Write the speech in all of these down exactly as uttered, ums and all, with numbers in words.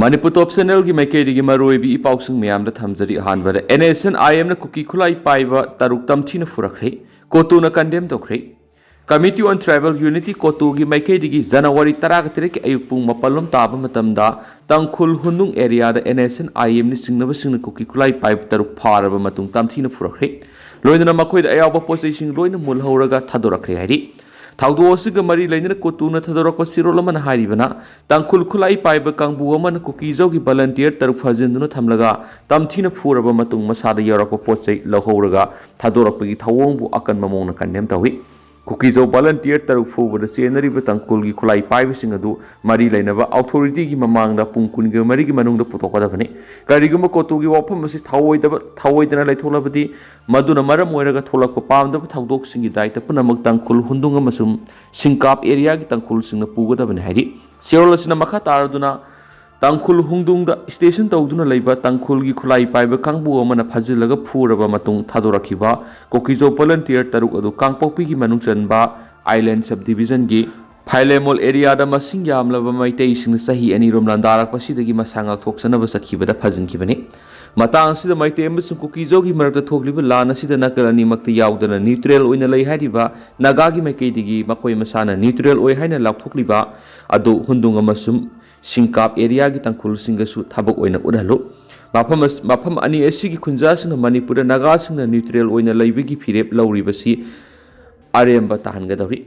ꯃꯅꯤꯄꯨꯔ ꯇꯣꯞ ꯆꯦꯅꯦꯜꯒꯤ ꯃꯥꯏꯀꯩꯗꯒꯤ ꯃꯔꯨꯑꯣꯏꯕ ꯏ ꯄꯥꯎꯁꯤꯡ ꯃꯌꯥꯝꯗ ꯊꯝꯖꯔꯤ꯫ ꯑꯍꯥꯟꯕꯗ, NSCN-IM-ꯅ ꯀꯨꯀꯤ ꯈꯨꯠꯂꯥꯏ ꯄꯥꯏꯕ ꯇꯔꯨꯛ ꯇꯝꯊꯤꯅ ꯐꯨꯔꯛꯈ꯭ꯔꯦ꯫ ꯀꯣꯇꯨꯅ ꯀꯟꯗꯦꯝ ꯇꯧꯈ꯭ꯔꯦ꯫ Committee on Tribal Unity, ꯀꯣꯇꯨꯒꯤ ꯃꯥꯏꯀꯩꯗꯒꯤ ꯖꯅꯋꯥꯔꯤ ꯇꯔꯥꯒ ꯇꯔꯦꯠꯀꯤ ꯑꯌꯨꯛ ꯄꯨꯡ ꯃꯥꯄꯜ ꯂꯣꯝ ꯇꯥꯕ ꯃꯇꯝꯗ ꯇꯥꯡꯈꯨꯜ ꯍꯨꯟꯗꯨꯡ ꯑꯦꯔꯤꯌꯥꯗ NSCN-IM-ꯅ ꯆꯤꯡꯅꯕꯁꯤꯡꯅ ꯀꯨꯀꯤ ꯈꯨꯠꯂꯥꯏ ꯄꯥꯏꯕ ꯇꯔꯨꯛ ꯐꯥꯔꯕ ꯃꯇꯨꯡ ꯇꯝꯊꯤꯅ ꯐꯨꯔꯛꯈ꯭ꯔꯦ꯫ ꯂꯣꯏꯅꯅ ꯃꯈꯣꯏꯗ ꯑꯌꯥꯎꯕ ꯄꯣꯠ ꯆꯩꯁꯤꯡ ꯂꯣꯏꯅ ꯃꯨꯜꯍꯧꯔꯒ ꯊꯥꯗꯣꯔꯛꯈ꯭ꯔꯦ ꯍꯥꯏꯔꯤ꯫ ꯊꯧꯗꯣꯛ ꯑꯁꯤꯒ ꯃꯔꯤ ꯂꯩꯅꯅ ꯀꯣꯇꯨꯅ ꯊꯥꯗꯣꯔꯛꯄ ꯆꯦꯔꯣꯜ ꯑꯃꯅ ꯍꯥꯏꯔꯤꯕꯅ, ꯇꯥꯡꯈꯨꯜ ꯈꯨꯠꯂꯥꯏ ꯄꯥꯏꯕ ꯀꯥꯡꯕꯨ ꯑꯃꯅ ꯀꯨꯀꯤꯖꯧꯒꯤ ꯚꯂꯟꯇꯤꯌꯔ ꯇꯔꯨꯛ ꯐꯥꯖꯤꯟꯗꯨꯅ ꯊꯝꯂꯒ ꯇꯝꯊꯤꯅ ꯐꯨꯔꯕ ꯃꯇꯨꯡ ꯃꯁꯥꯗ ꯌꯥꯎꯔꯛꯄ ꯄꯣꯠ ꯆꯩ ꯂꯧꯍꯧꯔꯒ ꯊꯥꯗꯣꯔꯛꯄꯒꯤ ꯊꯧꯑꯣꯡꯕꯨ ꯑꯀꯟꯕ ꯃꯑꯣꯡꯗ ꯀꯟꯗꯦꯝ ꯇꯧꯏ꯫ ꯀꯨꯀꯤꯖꯧ ꯚꯂꯟꯇꯤꯌꯔ ꯇꯔꯨꯛ ꯐꯨꯕꯗ ꯆꯦꯟꯅꯔꯤꯕ ꯇꯥꯡꯈꯨꯜꯒꯤ ꯈꯨꯠꯂꯥꯏ ꯄꯥꯏꯕꯁꯤꯡ ꯑꯗꯨ ꯃꯔꯤ ꯂꯩꯅꯕ ꯑꯣꯊꯣꯔꯤꯇꯤꯒꯤ ꯃꯃꯥꯡꯗ ꯄꯨꯡ ꯀꯨꯟꯒ ꯃꯔꯤꯒꯤ ꯃꯅꯨꯡꯗ ꯄꯨꯊꯣꯛꯀꯗꯕꯅꯤ꯫ ꯀꯔꯤꯒꯨꯝꯕ ꯀꯣꯇꯨꯒꯤ ꯋꯥꯐꯝ ꯑꯁꯤ ꯊꯧꯑꯣꯏꯗꯕ, ꯊꯧꯑꯣꯏꯗꯅ ꯂꯩꯊꯣꯛꯂꯕꯗꯤ, ꯃꯗꯨꯅ ꯃꯔꯝ ꯑꯣꯏꯔꯒ ꯊꯣꯛꯂꯛꯄ ꯄꯥꯝꯗꯕ ꯊꯧꯗꯣꯛꯁꯤꯡꯒꯤ ꯗꯥꯏꯇ ꯄꯨꯝꯅꯃꯛ ꯇꯥꯡꯈꯨꯜ ꯍꯨꯟꯗꯨꯡ ꯑꯃꯁꯨꯡ ꯁꯤꯡꯀꯥꯞ ꯑꯦꯔꯤꯌꯥꯒꯤ ꯇꯥꯡꯈꯨꯜꯁꯤꯡꯅ ꯄꯨꯒꯗꯕꯅꯤ ꯍꯥꯏꯔꯤ꯫ ꯆꯦꯔꯣꯜ ꯑꯁꯤꯅ ꯃꯈꯥ ꯇꯥꯔꯗꯨꯅ, ꯇꯥꯡꯈꯨꯜ ꯍꯨꯟꯗꯨꯡꯗ ꯁ꯭ꯇꯦꯁꯟ ꯇꯧꯗꯨꯅ ꯂꯩꯕ ꯇꯥꯡꯈꯨꯜꯒꯤ ꯈꯨꯠꯂꯥꯏ ꯄꯥꯏꯕ ꯀꯥꯡꯕꯨ ꯑꯃꯅ ꯐꯥꯖꯤꯜꯂꯒ ꯐꯨꯔꯕ ꯃꯇꯨꯡ ꯊꯥꯗꯣꯔꯛꯈꯤꯕ ꯀꯨꯀꯤꯖꯧ ꯚꯣꯂꯟꯇꯤꯌꯔ ꯇꯔꯨꯛ ꯑꯗꯨ ꯀꯥꯡꯄꯣꯛꯄꯤꯒꯤ ꯃꯅꯨꯡ ꯆꯟꯕ ꯑꯥꯏꯂꯦꯟ ꯁꯕ ꯗꯤꯕꯤꯖꯟꯒꯤ ꯐꯥꯏꯂꯦꯃꯣꯜ ꯑꯦꯔꯤꯌꯥꯗ ꯃꯁꯤꯡ ꯌꯥꯝꯂꯕ ꯃꯩꯇꯩꯁꯤꯡꯅ ꯆꯍꯤ ꯑꯅꯤꯔꯣꯝ ꯂꯥꯟꯗꯥꯔꯛꯄ ꯑꯁꯤꯗꯒꯤ ꯃꯁꯥ ꯉꯥꯛꯊꯣꯛꯆꯅꯕ ꯆꯠꯈꯤꯕꯗ ꯐꯥꯖꯤꯟꯈꯤꯕꯅꯤ꯫ ꯃꯇꯥꯡ ꯑꯁꯤꯗ ꯃꯩꯇꯩ ꯑꯃꯁꯨꯡ ꯀꯨꯀꯤꯖꯧꯒꯤ ꯃꯔꯛꯇ ꯊꯣꯛꯂꯤꯕ ꯂꯥꯟ ꯑꯁꯤꯗ ꯅꯥꯀꯜ ꯑꯅꯤꯃꯛꯇ ꯌꯥꯎꯗꯅ ꯅ꯭ꯌꯨꯇ꯭ꯔꯦꯜ ꯑꯣꯏꯅ ꯂꯩ ꯍꯥꯏꯔꯤꯕ ꯅꯥꯒꯥꯒꯤ ꯃꯥꯏꯀꯩꯗꯒꯤ ꯃꯈꯣꯏ ꯃꯁꯥꯅ ꯅ꯭ꯌꯨꯇ꯭ꯔꯦꯜ ꯑꯣꯏ ꯍꯥꯏꯅ ꯂꯥꯎꯊꯣꯛꯂꯤꯕ ꯑꯗꯨ ꯍꯨꯟꯗꯨꯡ ꯑꯃꯁꯨꯡ ꯁꯤꯡꯀꯥꯞ ꯑꯦꯔꯤꯌꯥꯒꯤ ꯇꯥꯡꯈꯨꯜꯁꯤꯡꯒꯁꯨ ꯊꯕꯛ ꯑꯣꯏꯅ ꯎꯠꯍꯜꯂꯨ꯫ ꯃꯐꯝ ꯑꯁ-, ꯃꯐꯝ ꯑꯅꯤ ꯑꯁꯤꯒꯤ ꯈꯨꯟꯖꯥꯁꯤꯡꯅ ꯃꯅꯤꯄꯨꯔꯗ ꯅꯥꯒꯥꯁꯤꯡꯅ ꯅ꯭ꯌꯨꯇ꯭ꯔꯦꯜ ꯑꯣꯏꯅ ꯂꯩꯕꯒꯤ ꯐꯤꯔꯦꯞ ꯂꯧꯔꯤꯕꯁꯤ ꯑꯔꯦꯝꯕ ꯇꯥꯍꯟꯒꯗꯧꯔꯤ꯫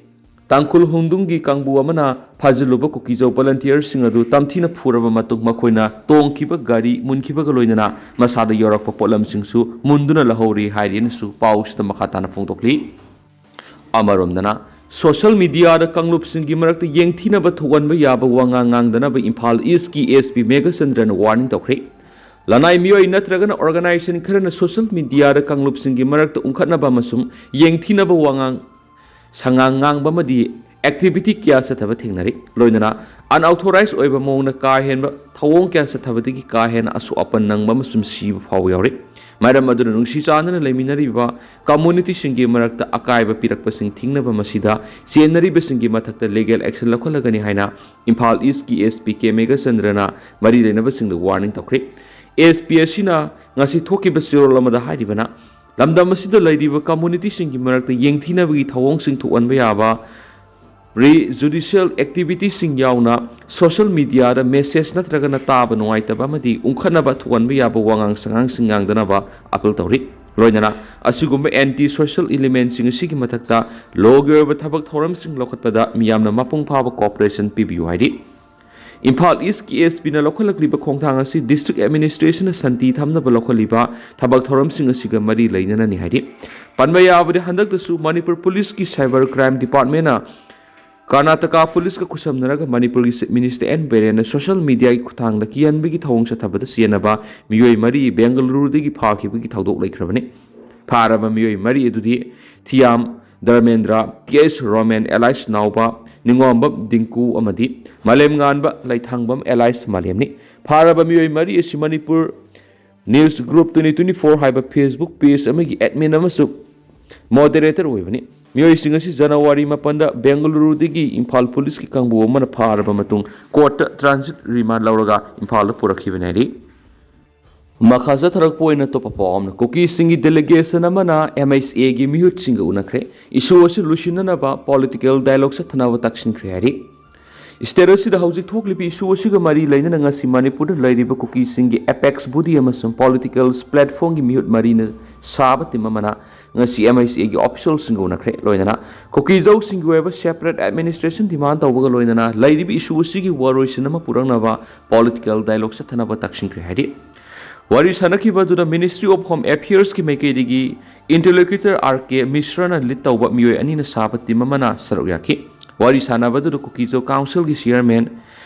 ꯇꯥꯡꯈꯨꯜ ꯍꯨꯟꯗꯨꯡꯒꯤ ꯀꯥꯡꯕꯨ ꯑꯃꯅ ꯐꯥꯖꯤꯜꯂꯨꯕ ꯀꯨꯀꯤꯖꯧ ꯚꯣꯂꯟꯇꯤꯌꯔꯁꯤꯡ ꯑꯗꯨ ꯇꯝꯊꯤꯅ ꯐꯨꯔꯕ ꯃꯇꯨꯡ ꯃꯈꯣꯏꯅ ꯇꯣꯡꯈꯤꯕ ꯒꯥꯔꯤ ꯃꯨꯟꯈꯤꯕꯒ ꯂꯣꯏꯅꯅ ꯃꯁꯥꯗ ꯌꯥꯎꯔꯛꯄ ꯄꯣꯠꯂꯝꯁꯤꯡꯁꯨ ꯃꯨꯟꯗꯨꯅ ꯂꯧꯍꯧꯔꯤ ꯍꯥꯏꯔꯤꯅꯁꯨ ꯄꯥꯎꯁꯤꯗ ꯃꯈꯥ ꯇꯥꯅ ꯐꯣꯡꯗꯣꯛꯂꯤ꯫ ꯑꯃꯔꯣꯝꯗꯅ, ꯁꯣꯁꯤꯌꯦꯜ ꯃꯤꯗꯤꯌꯥꯗ ꯀꯥꯡꯂꯨꯞꯁꯤꯡꯒꯤ ꯃꯔꯛꯇ ꯌꯦꯡꯊꯤꯅꯕ ꯊꯣꯛꯍꯟꯕ ꯌꯥꯕ ꯋꯥꯉꯥꯡ ꯉꯥꯡꯗꯅꯕ ꯏꯝꯐꯥꯜ ꯏꯁꯀꯤ SP ꯃꯦꯘꯆꯟꯗ꯭ꯔꯅ ꯋꯥꯔꯅꯤꯡ ꯇꯧꯈ꯭ꯔꯦ꯫ ꯂꯅꯥꯏ ꯃꯤꯑꯣꯏ ꯅꯠꯇ꯭ꯔꯒꯅ ꯑꯣꯔꯒꯅꯥꯏꯖꯦꯁꯟ ꯈꯔꯅ ꯁꯣꯁꯤꯌꯦꯜ ꯃꯤꯗꯤꯌꯥꯗ ꯀꯥꯡꯂꯨꯞꯁꯤꯡꯒꯤ ꯃꯔꯛꯇ ꯎꯪꯈꯠꯅꯕ ꯑꯃꯁꯨꯡ ꯌꯦꯡꯊꯤꯅꯕ ꯋꯥꯉꯥꯡ ꯁꯉꯥꯡ ꯉꯥꯡꯕ ꯑꯃꯗꯤ ꯑꯦꯛꯇꯤꯚꯤꯇꯤ ꯀꯌꯥ ꯆꯠꯊꯕ ꯊꯦꯡꯅꯔꯤ꯫ ꯂꯣꯏꯅꯅ ꯑꯟꯑꯣꯊꯣꯔꯥꯏꯖ ꯑꯣꯏꯕ ꯃꯑꯣꯡꯗ ꯀꯥ ꯍꯦꯟꯕ ꯊꯧꯑꯣꯡ ꯀꯌꯥ ꯆꯠꯊꯕꯗꯒꯤ ꯀꯥ ꯍꯦꯟꯅ ꯑꯁꯣꯛ ꯑꯄꯟ ꯅꯪꯕ ꯑꯃꯁꯨꯡ ꯁꯤꯕ ꯐꯥꯎꯕ ꯌꯥꯎꯔꯤ꯫ ꯃꯔꯝ ꯑꯗꯨꯅ ꯅꯨꯡꯁꯤ ꯆꯥꯟꯅꯅ ꯂꯩꯃꯤꯟꯅꯔꯤꯕ ꯀꯝꯃꯨꯅꯤꯇꯤꯁꯤꯡꯒꯤ ꯃꯔꯛꯇ ꯑꯀꯥꯏꯕ ꯄꯤꯔꯛꯄꯁꯤꯡ ꯊꯤꯡꯅꯕ ꯃꯁꯤꯗ ꯆꯦꯟꯅꯔꯤꯕꯁꯤꯡꯒꯤ ꯃꯊꯛꯇ ꯂꯤꯒꯦꯜ ꯑꯦꯛꯁꯟ ꯂꯧꯈꯠꯂꯒꯅꯤ ꯍꯥꯏꯅ ꯏꯝꯐꯥꯜ ꯏꯁꯀꯤ ꯑꯦꯁ ꯄꯤ ꯀꯦ ꯃꯦꯘꯆꯟꯗ꯭ꯔꯅ ꯃꯔꯤ ꯂꯩꯅꯕꯁꯤꯡꯗ ꯋꯥꯔꯅꯤꯡ ꯇꯧꯈ꯭ꯔꯦ꯫ ꯑꯦꯁ ꯄꯤ ꯑꯁꯤꯅ ꯉꯁꯤ ꯊꯣꯛꯈꯤꯕ ꯆꯦꯔꯣꯜ ꯑꯃꯗ ꯍꯥꯏꯔꯤꯕꯅ, ꯂꯝꯗꯝ ꯑꯁꯤꯗ ꯂꯩꯔꯤꯕ ꯀꯝꯃꯨꯅꯤꯇꯤꯁꯤꯡꯒꯤ ꯃꯔꯛꯇ ꯌꯦꯡꯊꯤꯅꯕꯒꯤ ꯊꯧꯑꯣꯡꯁꯤꯡ ꯊꯣꯛꯍꯟꯕ ꯌꯥꯕ ꯄ꯭ꯔꯤ ꯖꯨꯗꯤꯁꯤꯌꯦꯜ ꯑꯦꯛꯇꯤꯚꯤꯇꯤꯁꯤꯡ ꯌꯥꯎꯅ ꯁꯣꯁꯤꯌꯦꯜ ꯃꯤꯗꯤꯌꯥꯗ ꯃꯦꯁꯦꯖ ꯅꯠꯇ꯭ꯔꯒꯅ ꯇꯥꯕ ꯅꯨꯡꯉꯥꯏꯇꯕ ꯑꯃꯗꯤ ꯎꯪꯈꯠꯅꯕ ꯊꯣꯛꯍꯟꯕ ꯌꯥꯕ ꯋꯥꯉꯥꯡ ꯁꯉꯥꯡꯁꯤꯡ ꯉꯥꯡꯗꯅꯕ ꯑꯥꯄꯤꯜ ꯇꯧꯔꯤ꯫ ꯂꯣꯏꯅꯅ ꯑꯁꯤꯒꯨꯝꯕ ꯑꯦꯟꯇꯤ ꯁꯣꯁꯤꯌꯦꯜ ꯏꯂꯤꯃꯦꯟꯁꯤꯡ ꯑꯁꯤꯒꯤ ꯃꯊꯛꯇ ꯂꯣꯒꯤ ꯑꯣꯏꯕ ꯊꯕꯛ ꯊꯧꯔꯝꯁꯤꯡ ꯂꯧꯈꯠꯄꯗ ꯃꯤꯌꯥꯝꯅ ꯃꯄꯨꯡ ꯐꯥꯕ ꯀꯣꯑꯣꯄꯔꯦꯁꯟ ꯄꯤꯕꯤꯌꯨ ꯍꯥꯏꯔꯤ꯫ ꯏꯝꯐꯥꯜ ꯏꯁꯀꯤ ꯑꯦꯁ ꯄꯤꯅ ꯂꯧꯈꯠꯂꯛꯂꯤꯕ ꯈꯣꯡꯊꯥꯡ ꯑꯁꯤ ꯗꯤꯁꯇ꯭ꯔꯤꯛ ꯑꯦꯗꯃꯤꯅꯤꯁꯇ꯭ꯔꯦꯁꯟꯅ ꯁꯥꯟꯇꯤ ꯊꯝꯅꯕ ꯂꯧꯈꯠꯂꯤꯕ ꯊꯕꯛ ꯊꯧꯔꯝꯁꯤꯡ ꯑꯁꯤꯒ ꯃꯔꯤ ꯂꯩꯅꯅꯅꯤ ꯍꯥꯏꯔꯤ꯫ ꯄꯟꯕ ꯌꯥꯕꯗꯤ, ꯍꯟꯗꯛꯇꯁꯨ ꯃꯅꯤꯄꯨꯔ ꯄꯨꯂꯤꯁꯀꯤ ꯁꯥꯏꯕꯔ ꯀ꯭ꯔꯥꯏꯝ ꯗꯤꯄꯥꯔꯠꯃꯦꯟꯅ ꯀꯔꯅꯥꯇꯀꯥ ꯄꯨꯂꯤꯁꯀ ꯈꯨꯠꯁꯝꯅꯔꯒ ꯃꯅꯤꯄꯨꯔꯒꯤ ꯆꯤꯐ ꯃꯤꯅꯤꯁꯇꯔ ꯑꯦꯟ ꯕꯤꯔꯦꯟꯅ ꯁꯣꯁꯤꯌꯦꯜ ꯃꯤꯗꯤꯌꯥꯒꯤ ꯈꯨꯠꯊꯥꯡꯗ ꯀꯤꯍꯟꯕꯒꯤ ꯊꯧꯑꯣꯡ ꯆꯠꯊꯕꯗ ꯆꯦꯟꯅꯕ ꯃꯤꯑꯣꯏ ꯃꯔꯤ ꯕꯦꯡꯒꯂꯨꯔꯨꯗꯒꯤ ꯐꯥꯈꯤꯕꯒꯤ ꯊꯧꯗꯣꯛ ꯂꯩꯈ꯭ꯔꯕꯅꯤ꯫ ꯐꯥꯔꯕ ꯃꯤꯑꯣꯏ ꯃꯔꯤ ꯑꯗꯨꯗꯤ ꯊꯤꯌꯥꯝ ꯙꯔꯃꯦꯟꯗ꯭ꯔ, ꯇꯤ ꯑꯦꯁ ꯔꯣꯃꯦꯟ ꯑꯦꯂꯥꯏꯁ ꯅꯥꯎꯕ, ꯅꯤꯉꯣꯝꯕꯝ ꯗꯤꯡꯀꯨ ꯑꯃꯗꯤ ꯃꯥꯂꯦꯝꯉꯥꯟꯕ ꯂꯩꯊꯥꯡꯕꯝ ꯑꯦꯂꯥꯏꯁ ꯃꯥꯂꯦꯝꯅꯤ꯫ ꯐꯥꯔꯕ ꯃꯤꯑꯣꯏ ꯃꯔꯤ ꯑꯁꯤ Manipur news group twenty twenty four ꯍꯥꯏꯕ ꯐꯦꯁꯕꯨꯛ ꯄꯦꯖ ꯑꯃꯒꯤ ꯑꯦꯗꯃꯤꯟ ꯑꯃꯁꯨ ꯃꯣꯗꯦꯔꯦꯇꯔ ꯑꯣꯏꯕꯅꯤ꯫ ꯃꯤꯑꯣꯏꯁꯤꯡ ꯑꯁꯤ ꯖꯅꯋꯥꯔꯤ ꯃꯥꯄꯟꯗ ꯕꯦꯡꯒꯂꯨꯔꯨꯗꯒꯤ ꯏꯝꯐꯥꯜ ꯄꯨꯂꯤꯁꯀꯤ ꯀꯥꯡꯕꯨ ꯑꯃꯅ ꯐꯥꯔꯕ ꯃꯇꯨꯡ ꯀꯣꯔꯠꯇ ꯇ꯭ꯔꯥꯟꯖꯤꯠ ꯔꯤꯃꯥꯟ ꯂꯧꯔꯒ ꯏꯝꯐꯥꯜꯗ ꯄꯨꯔꯛꯈꯤꯕꯅꯤ ꯍꯥꯏꯔꯤ꯫ ꯃꯈꯥ ꯆꯠꯊꯔꯛꯄ ꯑꯣꯏꯅ ꯑꯇꯣꯞꯄ ꯄꯥꯎ ꯑꯃꯅ, ꯀꯨꯀꯤꯁꯤꯡꯒꯤ ꯗꯦꯂꯤꯒꯦꯁꯟ ꯑꯃꯅ ꯑꯦꯝ ꯑꯥꯏ ꯁꯤ ꯑꯦꯒꯤ ꯃꯤꯍꯨꯠꯁꯤꯡꯒ ꯎꯅꯈ꯭ꯔꯦ꯫ ꯏꯁꯨ ꯑꯁꯤ ꯂꯣꯏꯁꯤꯟꯅꯅꯕ ꯄꯣꯂꯤꯇꯤꯀꯦꯜ ꯗꯥꯏꯂꯣꯒ ꯆꯠꯊꯅꯕ ꯇꯛꯁꯤꯟꯈ꯭ꯔꯦ ꯍꯥꯏꯔꯤ꯫ ꯁ꯭ꯇꯦꯠ ꯑꯁꯤꯗ ꯍꯧꯖꯤꯛ ꯊꯣꯛꯂꯤꯕ ꯏꯁꯨ ꯑꯁꯤꯒ ꯃꯔꯤ ꯂꯩꯅꯅ ꯉꯁꯤ ꯃꯅꯤꯄꯨꯔꯗ ꯂꯩꯔꯤꯕ ꯀꯨꯀꯤꯁꯤꯡꯒꯤ ꯑꯦꯄꯦꯛꯁ ꯕꯣꯗꯤ ꯑꯃꯁꯨꯡ ꯄꯣꯂꯤꯇꯤꯀꯦꯜ ꯄ꯭ꯂꯦꯠꯐꯣꯔꯝꯒꯤ ꯃꯤꯍꯨꯠ ꯃꯔꯤꯅ ꯁꯥꯕ ꯇꯤꯝ ꯑꯃꯅ ꯉꯁꯤ ꯑꯦꯝ ꯑꯥꯏ ꯁꯤ ꯑꯦꯒꯤ ꯑꯣꯐꯤꯁꯤꯌꯦꯜꯁꯤꯡꯒ ꯎꯅꯈ꯭ꯔꯦ꯫ ꯂꯣꯏꯅꯅ ꯀꯨꯀꯤꯖꯧꯁꯤꯡꯒꯤ ꯑꯣꯏꯕ ꯁꯦꯄꯔꯦꯠ ꯑꯦꯗꯃꯤꯅꯤꯁꯇ꯭ꯔꯦꯁꯟ ꯗꯤꯃꯥꯟ ꯇꯧꯕꯒ ꯂꯣꯏꯅꯅ ꯂꯩꯔꯤꯕ ꯏꯁꯨ ꯑꯁꯤꯒꯤ ꯋꯥꯔꯣꯏꯁꯤꯟ ꯑꯃ ꯄꯨꯔꯛꯅꯕ ꯄꯣꯂꯤꯇꯤꯀꯦꯜ ꯗꯥꯏꯂꯣꯒ ꯆꯠꯊꯅꯕ ꯇꯛꯁꯤꯟꯈ꯭ꯔꯦ ꯍꯥꯏꯔꯤ꯫ ꯋꯥꯔꯤ ꯁꯥꯟꯅꯈꯤꯕ ꯑꯗꯨꯗ ꯃꯤꯅꯤꯁꯇ꯭ꯔꯤ ꯑꯣꯐ ꯍꯣꯝ ꯑꯦꯐꯤꯌꯔꯁꯀꯤ ꯃꯥꯏꯀꯩꯗꯒꯤ ꯏꯟꯇꯔꯂꯣꯀ꯭ꯌꯨꯇꯔ ꯑꯥꯔ ꯀꯦ ꯃꯤꯁ꯭ꯔꯅ ꯂꯤꯗ ꯇꯧꯕ ꯃꯤꯑꯣꯏ ꯑꯅꯤꯅ ꯁꯥꯕ ꯇꯤꯝ ꯑꯃꯅ ꯁꯔꯨꯛ ꯌꯥꯈꯤ꯫ ꯋꯥꯔꯤ ꯁꯥꯟꯅꯕ ꯑꯗꯨꯗ ꯀꯨꯀꯤꯖꯧ ꯀꯥꯎꯟꯁꯤꯜꯒꯤ ꯆꯤꯌꯔꯃꯦꯟ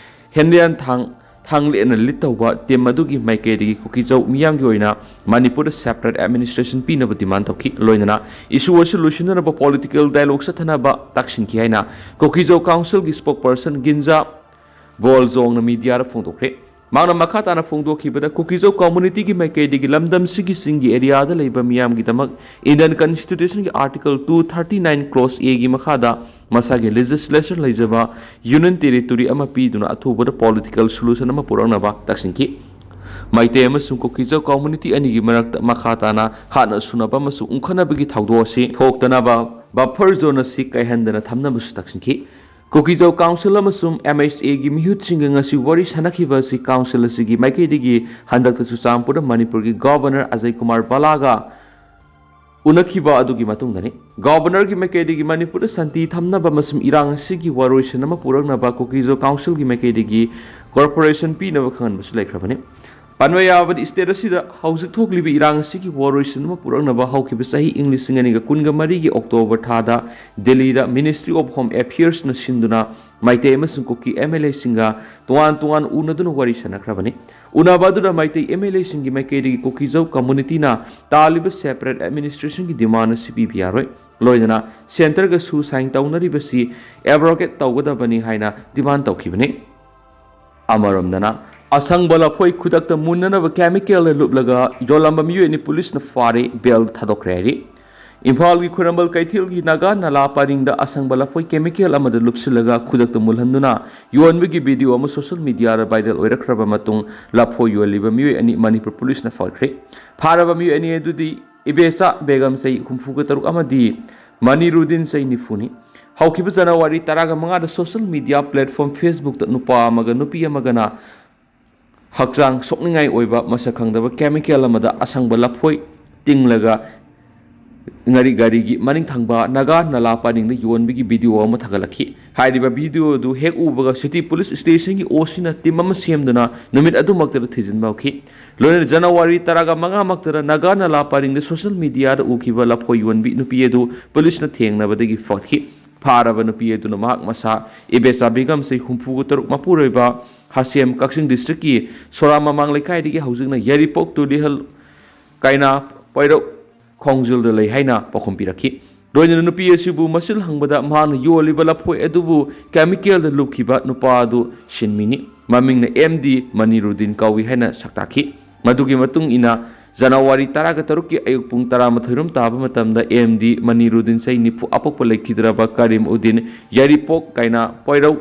ꯍꯦꯟꯔꯤꯌꯥꯟ ꯊꯥꯡ ꯊꯥꯡꯂꯦꯠꯅ ꯂꯤꯗ ꯇꯧꯕ ꯇꯤꯝ ꯑꯗꯨꯒꯤ ꯃꯥꯏꯀꯩꯗꯒꯤ ꯀꯨꯀꯤꯖꯧ ꯃꯤꯌꯥꯝꯒꯤ ꯑꯣꯏꯅ ꯃꯅꯤꯄꯨꯔꯗ ꯁꯦꯄꯔꯦꯠ ꯑꯦꯗꯃꯤꯅꯤꯁꯇ꯭ꯔꯦꯁꯟ ꯄꯤꯅꯕ ꯗꯤꯃꯥꯟ ꯇꯧꯈꯤ꯫ ꯂꯣꯏꯅꯅ ꯏꯁꯨ ꯑꯁꯤ ꯂꯣꯏꯁꯤꯟꯅꯅꯕ ꯄꯣꯂꯤꯇꯤꯀꯦꯜ ꯗꯥꯏꯂꯣꯒ ꯆꯠꯊꯅꯕ ꯇꯥꯛꯁꯤꯟꯈꯤ ꯍꯥꯏꯅ ꯀꯨꯀꯤꯖꯧ ꯀꯥꯎꯟꯁꯤꯜꯒꯤ ꯁ꯭ꯄꯣꯛꯄꯔꯁꯟ ꯒꯤꯟꯖꯥ ꯕꯣꯜꯖꯣꯡꯅ ꯃꯤꯗꯤꯌꯥꯗ ꯐꯣꯡꯗꯣꯛꯈ꯭ꯔꯦ꯫ ꯃꯍꯥꯛꯅ ꯃꯈꯥ ꯇꯥꯅ ꯐꯣꯡꯗꯣꯛꯈꯤꯕꯗ, ꯀꯨꯀꯤꯖꯧ ꯀꯝꯃꯨꯅꯤꯇꯤꯒꯤ ꯃꯥꯏꯀꯩꯗꯒꯤ ꯂꯝꯗꯝꯁꯤꯒꯤ ꯆꯤꯡꯒꯤ ꯑꯦꯔꯤꯌꯥꯗ ꯂꯩꯕ ꯃꯤꯌꯥꯝꯒꯤꯗꯃꯛ ꯏꯟꯗꯤꯌꯟ ꯀꯟꯁꯇꯤꯇ꯭ꯌꯨꯁꯟꯒꯤ article two thirty nine clause A ꯒꯤ ꯃꯈꯥꯗ ꯃꯁꯥꯒꯤ ꯂꯦꯖꯤꯁꯂꯦꯆꯔ ꯂꯩꯖꯕ ꯌꯨꯅꯤꯌꯟ ꯇꯦꯔꯤꯇꯣꯔꯤ ꯑꯃ ꯄꯤꯗꯨꯅ ꯑꯊꯨꯕꯗ ꯄꯣꯂꯤꯇꯤꯀꯦꯜ ꯁꯣꯂꯨꯁꯟ ꯑꯃ ꯄꯨꯔꯛꯅꯕ ꯇꯛꯁꯤꯟꯈꯤ꯫ ꯃꯩꯇꯩ ꯑꯃꯁꯨꯡ ꯀꯨꯀꯤꯖꯧ ꯀꯝꯃꯨꯅꯤꯇꯤ ꯑꯅꯤꯒꯤ ꯃꯔꯛꯇ ꯃꯈꯥ ꯇꯥꯅ ꯍꯥꯠꯅ ꯁꯨꯅꯕ ꯑꯃꯁꯨꯡ ꯎꯪꯈꯠꯅꯕꯒꯤ ꯊꯧꯗꯣꯛ ꯑꯁꯤ ꯊꯣꯛꯇꯅꯕ ꯕꯐꯔ ꯖꯣꯟ ꯑꯁꯤ ꯀꯥꯏꯍꯟꯗꯅ ꯊꯝꯅꯕꯁꯨ ꯇꯛꯁꯤꯟꯈꯤ꯫ ꯀꯨꯀꯤꯖꯧ ꯀꯥꯎꯟꯁꯤꯜ ꯑꯃꯁꯨꯡ M H A ꯒꯤ ꯃꯤꯍꯨꯠꯁꯤꯡꯒ ꯉꯁꯤ ꯋꯥꯔꯤ ꯁꯥꯟꯅꯈꯤꯕ ꯑꯁꯤ ꯀꯥꯎꯟꯁꯤꯜ ꯑꯁꯤꯒꯤ ꯃꯥꯏꯀꯩꯗꯒꯤ ꯍꯟꯗꯛꯇ ꯆꯨꯔꯆꯥꯟꯄꯨꯔꯗ ꯃꯅꯤꯄꯨꯔꯒꯤ ꯒꯚꯔꯅꯔ ꯑꯖꯌ ꯀꯨꯃꯥꯔ ꯕꯂꯥꯒ ꯎꯅꯈꯤꯕ ꯑꯗꯨꯒꯤ ꯃꯇꯨꯡꯗꯅꯤ꯫ ꯒꯚꯔꯅꯔꯒꯤ ꯃꯥꯏꯀꯩꯗꯒꯤ ꯃꯅꯤꯄꯨꯔꯗ ꯁꯥꯟꯇꯤ ꯊꯝꯅꯕ ꯑꯃꯁꯨꯡ ꯏꯔꯥꯡ ꯑꯁꯤꯒꯤ ꯋꯥꯔꯣꯏꯁꯤꯟ ꯑꯃ ꯄꯨꯔꯛꯅꯕ ꯀꯨꯀꯤꯖꯧ ꯀꯥꯎꯟꯁꯤꯜꯒꯤ ꯃꯥꯏꯀꯩꯗꯒꯤ ꯀꯣꯔꯄꯣꯔꯦꯁꯟ ꯄꯤꯅꯕ ꯈꯪꯍꯟꯕꯁꯨ ꯂꯩꯈ꯭ꯔꯕꯅꯤ꯫ ꯄꯟꯕ ꯌꯥꯕꯗꯤ, ꯁ꯭ꯇꯦꯠ ꯑꯁꯤꯗ ꯍꯧꯖꯤꯛ ꯊꯣꯛꯂꯤꯕ ꯏꯔꯥꯡ ꯑꯁꯤꯒꯤ ꯋꯥꯔꯣꯏꯁꯤꯟ ꯑꯃ ꯄꯨꯔꯛꯅꯕ ꯍꯧꯈꯤꯕ ꯆꯍꯤ ꯏꯪ ꯂꯤꯁꯤꯡ ꯑꯅꯤꯒ ꯀꯨꯟꯒ ꯃꯔꯤꯒꯤ ꯑꯣꯛꯇꯣꯕꯔ ꯊꯥꯗ ꯗꯦꯜꯂꯤꯗ Ministry of Home Affairs ꯅ ꯁꯤꯟꯗꯨꯅ ꯃꯩꯇꯩ ꯑꯃꯁꯨꯡ ꯀꯨꯀꯤ M L A ꯁꯤꯡꯒ ꯇꯣꯉꯥꯟ ꯇꯣꯉꯥꯟ ꯎꯅꯗꯨꯅ ꯋꯥꯔꯤ ꯁꯥꯟꯅꯈ꯭ꯔꯕꯅꯤ꯫ ꯎꯅꯕ ꯑꯗꯨꯗ ꯃꯩꯇꯩ M L A ꯁꯤꯡꯒꯤ ꯃꯥꯏꯀꯩꯗꯒꯤ ꯀꯨꯀꯤꯖꯧ ꯀꯝꯃꯨꯅꯤꯇꯤꯅ ꯇꯥꯜꯂꯤꯕ separate administration ꯒꯤ demand ꯑꯁꯤ ꯄꯤꯕ ꯌꯥꯔꯣꯏ, ꯂꯣꯏꯅꯅ ꯁꯦꯟꯇꯔꯒꯁꯨ ꯁꯥꯏꯟ ꯇꯧꯅꯔꯤꯕꯁꯤ abrogate ꯇꯧꯒꯗꯕꯅꯤ ꯍꯥꯏꯅ demand ꯇꯧꯈꯤꯕꯅꯤ꯫ ꯑꯃꯔꯣꯝꯗꯅ, ꯑꯁꯪꯕ ꯂꯐꯣꯏ ꯈꯨꯗꯛꯇ ꯃꯨꯟꯅꯅꯕ chemical ꯂꯨꯞꯂꯒ ꯌꯣꯜꯂꯝꯕ ꯃꯤꯑꯣꯏ ꯑꯅꯤ ꯄꯨꯂꯤꯁꯅ ꯐꯥꯔꯦ, ꯕꯦꯜ ꯊꯥꯗꯣꯛꯈ꯭ꯔꯦ ꯍꯥꯏꯔꯤ꯫ ꯏꯝꯐꯥꯜꯒꯤ ꯈ꯭ꯋꯥꯏꯔꯝꯕꯟ ꯀꯩꯊꯦꯜꯒꯤ ꯅꯥꯒꯥ ꯅꯂꯥ ꯄꯔꯤꯡꯗ ꯑꯁꯪꯕ ꯂꯐꯣꯏ chemical ꯑꯃꯗ ꯂꯨꯞꯁꯤꯜꯂꯒ ꯈꯨꯗꯛꯇ ꯃꯨꯜꯍꯟꯗꯨꯅ ꯌꯣꯟꯕꯒꯤ video ꯑꯃ social media ꯗ viral ꯑꯣꯏꯔꯛꯈ꯭ꯔꯕ ꯃꯇꯨꯡ, ꯂꯐꯣꯏ ꯌꯣꯜꯂꯤꯕ ꯃꯤꯑꯣꯏ ꯑꯅꯤ ꯃꯅꯤꯄꯨꯔ ꯄꯨꯂꯤꯁꯅ ꯐꯥꯈ꯭ꯔꯦ꯫ ꯐꯥꯔꯕ ꯃꯤꯑꯣꯏ ꯑꯅꯤ ꯑꯗꯨꯗꯤ ꯏꯕꯦꯆꯥ ꯕꯦꯒꯝ, ꯆꯍꯤ ꯍꯨꯝꯐꯨꯒ ꯇꯔꯨꯛ, ꯑꯃꯗꯤ ꯃꯅꯤꯔꯨꯗꯤꯟ, ꯆꯍꯤ ꯅꯤꯐꯨꯅꯤ꯫ ꯍꯧꯈꯤꯕ January ꯇꯔꯥꯃꯉꯥꯗ social media platform Facebook ꯇ ꯅꯨꯄꯥ ꯑꯃꯒ ꯅꯨꯄꯤ ꯑꯃꯒꯅ ꯍꯛꯆꯥꯡ ꯁꯣꯛꯅꯤꯡꯉꯥꯏ ꯑꯣꯏꯕ ꯃꯁꯛ ꯈꯪꯗꯕ chemical ꯑꯃꯗ ꯑꯁꯪꯕ ꯂꯐꯣꯏ ꯇꯤꯡꯂꯒ ꯉꯥꯔꯤ ꯒꯥꯔꯤꯒꯤ ꯃꯅꯤꯡ ꯊꯪꯕ ꯅꯥꯒꯥ ꯅꯂꯥ ꯄꯔꯤꯡꯗ ꯌꯣꯟꯕꯒꯤ video ꯑꯃ ꯊꯥꯒꯠꯂꯛꯈꯤ꯫ ꯍꯥꯏꯔꯤꯕ video ꯑꯗꯨ ꯍꯦꯛ ꯎꯕꯒ city police station ꯒꯤ O C ꯅ team ꯑꯃ ꯁꯦꯝꯗꯨꯅ ꯅꯨꯃꯤꯠ ꯑꯗꯨꯃꯛꯇꯗ ꯊꯤꯖꯤꯟꯕ ꯍꯧꯈꯤ꯫ ꯂꯣꯏꯅꯅ ꯖꯅꯋꯥꯔꯤ ꯇꯔꯥꯃꯉꯥꯃꯛꯇꯗ ꯅꯥꯒꯥ ꯅꯂꯥ ꯄꯔꯤꯡꯗ social media ꯗ ꯎꯈꯤꯕ ꯂꯐꯣꯏ ꯌꯣꯟꯕꯤ ꯅꯨꯄꯤ ꯑꯗꯨ ꯄꯨꯂꯤꯁꯅ ꯊꯦꯡꯅꯕꯗꯒꯤ ꯐꯒꯠꯈꯤ꯫ ꯐꯥꯔꯕ ꯅꯨꯄꯤ ꯑꯗꯨꯅ ꯃꯍꯥꯛ ꯃꯁꯥ ꯏꯕꯦꯆꯥ ꯕꯦꯒꯝ, ꯆꯍꯤ ꯍꯨꯝꯐꯨꯒ ꯇꯔꯨꯛ, ꯃꯄꯨꯔꯣꯏꯕ ꯍꯥꯁꯦꯝ, ꯀꯛꯆꯤꯡ district ꯀꯤ ꯁꯣꯔꯥ ꯃꯃꯥꯡ ꯂꯩꯀꯥꯏꯗꯒꯤ ꯍꯧꯖꯤꯛꯅ ꯌꯥꯏꯔꯤꯄꯣꯛ ꯇꯨꯂꯤꯍꯜ ꯀꯩꯅꯥ ꯄꯩꯔꯧ ꯈꯣꯡꯖꯤꯜꯗ ꯂꯩ ꯍꯥꯏꯅ ꯄꯥꯎꯈꯨꯝ ꯄꯤꯔꯛꯈꯤ꯫ ꯂꯣꯏꯅꯅ ꯅꯨꯄꯤ ꯑꯁꯤꯕꯨ ꯃꯆꯤꯜ ꯍꯪꯕꯗ ꯃꯍꯥꯛꯅ ꯌꯣꯜꯂꯤꯕ ꯂꯐꯣꯏ ꯑꯗꯨꯕꯨ ꯀꯦꯃꯤꯀꯦꯜꯗ ꯂꯨꯞꯈꯤꯕ ꯅꯨꯄꯥ ꯑꯗꯨ ꯁꯤꯟꯃꯤꯅꯤ꯫ ꯃꯃꯤꯡꯅ ꯑꯦꯝ ꯗꯤ ꯃꯅꯤꯔꯨꯗꯤꯟ ꯀꯧꯏ ꯍꯥꯏꯅ ꯁꯛꯇꯥꯛꯈꯤ꯫ ꯃꯗꯨꯒꯤ ꯃꯇꯨꯡ ꯏꯟꯅ ꯖꯅꯋꯥꯔꯤ ꯇꯔꯥꯒ ꯇꯔꯨꯛꯀꯤ ꯑꯌꯨꯛ ꯄꯨꯡ ꯇꯔꯥꯃꯥꯊꯣꯏ ꯔꯣꯝ ꯇꯥꯕ ꯃꯇꯝꯗ ꯑꯦꯝ ꯗꯤ ꯃꯅꯤꯔꯨꯗꯤꯟ ꯆꯍꯤ ꯅꯤꯐꯨ ꯑꯄꯣꯛꯄ ꯂꯩꯈꯤꯗ꯭ꯔꯕ ꯀꯔꯤꯝ ꯎꯗꯤꯟ ꯌꯥꯏꯔꯤꯄꯣꯛ ꯀꯥꯏꯅ ꯄꯣꯏꯔꯧ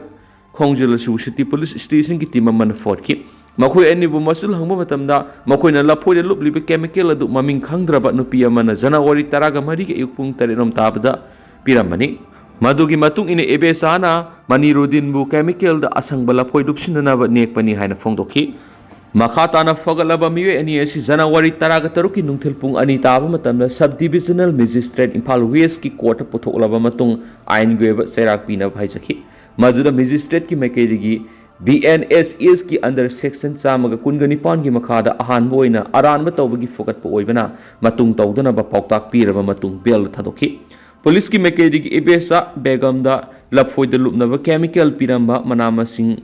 ꯈꯣꯡꯖꯤꯜ ꯑꯁꯤꯕꯨ ꯁꯤꯇꯤ ꯄꯨꯂꯤꯁ ꯁ꯭ꯇꯦꯁꯟꯒꯤ ꯇꯤꯝ ꯑꯃꯅ ꯐꯣꯠꯈꯤ꯫ ꯃꯈꯣꯏ ꯑꯅꯤꯕꯨ ꯃꯆꯤꯜ ꯍꯪꯕ ꯃꯇꯝꯗ ꯃꯈꯣꯏꯅ ꯂꯐꯣꯏꯗ ꯂꯨꯞꯂꯤꯕ ꯀꯦꯃꯤꯀꯦꯜ ꯑꯗꯨ ꯃꯃꯤꯡ ꯈꯪꯗ꯭ꯔꯕ ꯅꯨꯄꯤ ꯑꯃꯅ ꯖꯅꯋꯥꯔꯤ ꯇꯔꯥꯒ ꯃꯔꯤꯒꯤ ꯑꯌꯨꯛ ꯄꯨꯡ ꯇꯔꯦꯠ ꯔꯣꯝ ꯇꯥꯕꯗ ꯄꯤꯔꯝꯕꯅꯤ꯫ ꯃꯗꯨꯒꯤ ꯃꯇꯨꯡ ꯏꯟꯅ ꯏꯕꯦꯆꯥꯅ ꯃꯅꯤꯔꯨꯗꯤꯟꯕꯨ ꯀꯦꯃꯤꯀꯦꯜꯗ ꯑꯁꯪꯕ ꯂꯐꯣꯏ ꯂꯨꯞꯁꯤꯟꯅꯅꯕ ꯅꯦꯛꯄꯅꯤ ꯍꯥꯏꯅ ꯐꯣꯡꯗꯣꯛꯈꯤ꯫ ꯃꯈꯥ ꯇꯥꯅ ꯐꯒꯠꯂꯕ ꯃꯤꯑꯣꯏ ꯑꯅꯤ ꯑꯁꯤ ꯖꯅꯋꯥꯔꯤ ꯇꯔꯥꯒ ꯇꯔꯨꯛꯀꯤ ꯅꯨꯡꯊꯤꯜ ꯄꯨꯡ ꯑꯅꯤ ꯇꯥꯕ ꯃꯇꯝꯗ ꯁꯕ ꯗꯤꯕꯤꯖꯅꯦꯜ ꯃꯦꯖꯤꯁꯇ꯭ꯔꯦꯠ ꯏꯝꯐꯥꯜ ꯋꯦꯁꯀꯤ ꯀꯣꯔꯠꯇ ꯄꯨꯊꯣꯛꯂꯕ ꯃꯇꯨꯡ ꯑꯥꯏꯟꯒꯤ ꯑꯣꯏꯕ ꯆꯩꯔꯥꯛ ꯄꯤꯅꯕ ꯍꯥꯏꯖꯈꯤ꯫ ꯃꯗꯨꯗ ꯃꯦꯖꯤꯁꯇ꯭ꯔꯦꯠꯀꯤ ꯃꯥꯏꯀꯩꯗꯒꯤ ꯕꯤ ꯑꯦꯟ ꯑꯦꯁ ꯑꯦꯁꯀꯤ under section ꯆꯥꯝꯃꯒ ꯀꯨꯟꯒ ꯅꯤꯄꯥꯟꯒꯤ ꯃꯈꯥꯗ ꯑꯍꯥꯟꯕ ꯑꯣꯏꯅ ꯑꯔꯥꯟꯕ ꯇꯧꯕꯒꯤ ꯐꯨꯒꯠꯄ ꯑꯣꯏꯕꯅ ꯃꯇꯨꯡ ꯇꯧꯗꯅꯕ ꯄꯥꯎꯇꯥꯛ ꯄꯤꯔꯕ ꯃꯇꯨꯡ ꯕꯦꯜꯗ ꯊꯥꯗꯣꯛꯈꯤ꯫ ꯄꯨꯂꯤꯁꯀꯤ ꯃꯥꯏꯀꯩꯗꯒꯤ ꯏꯕꯦꯁꯥ ꯕꯦꯒꯝꯗ ꯂꯐꯣꯏꯗ ꯂꯨꯞꯅꯕ ꯀꯦꯃꯤꯀꯦꯜ ꯄꯤꯔꯝꯕ ꯃꯅꯥ ꯃꯁꯤꯡ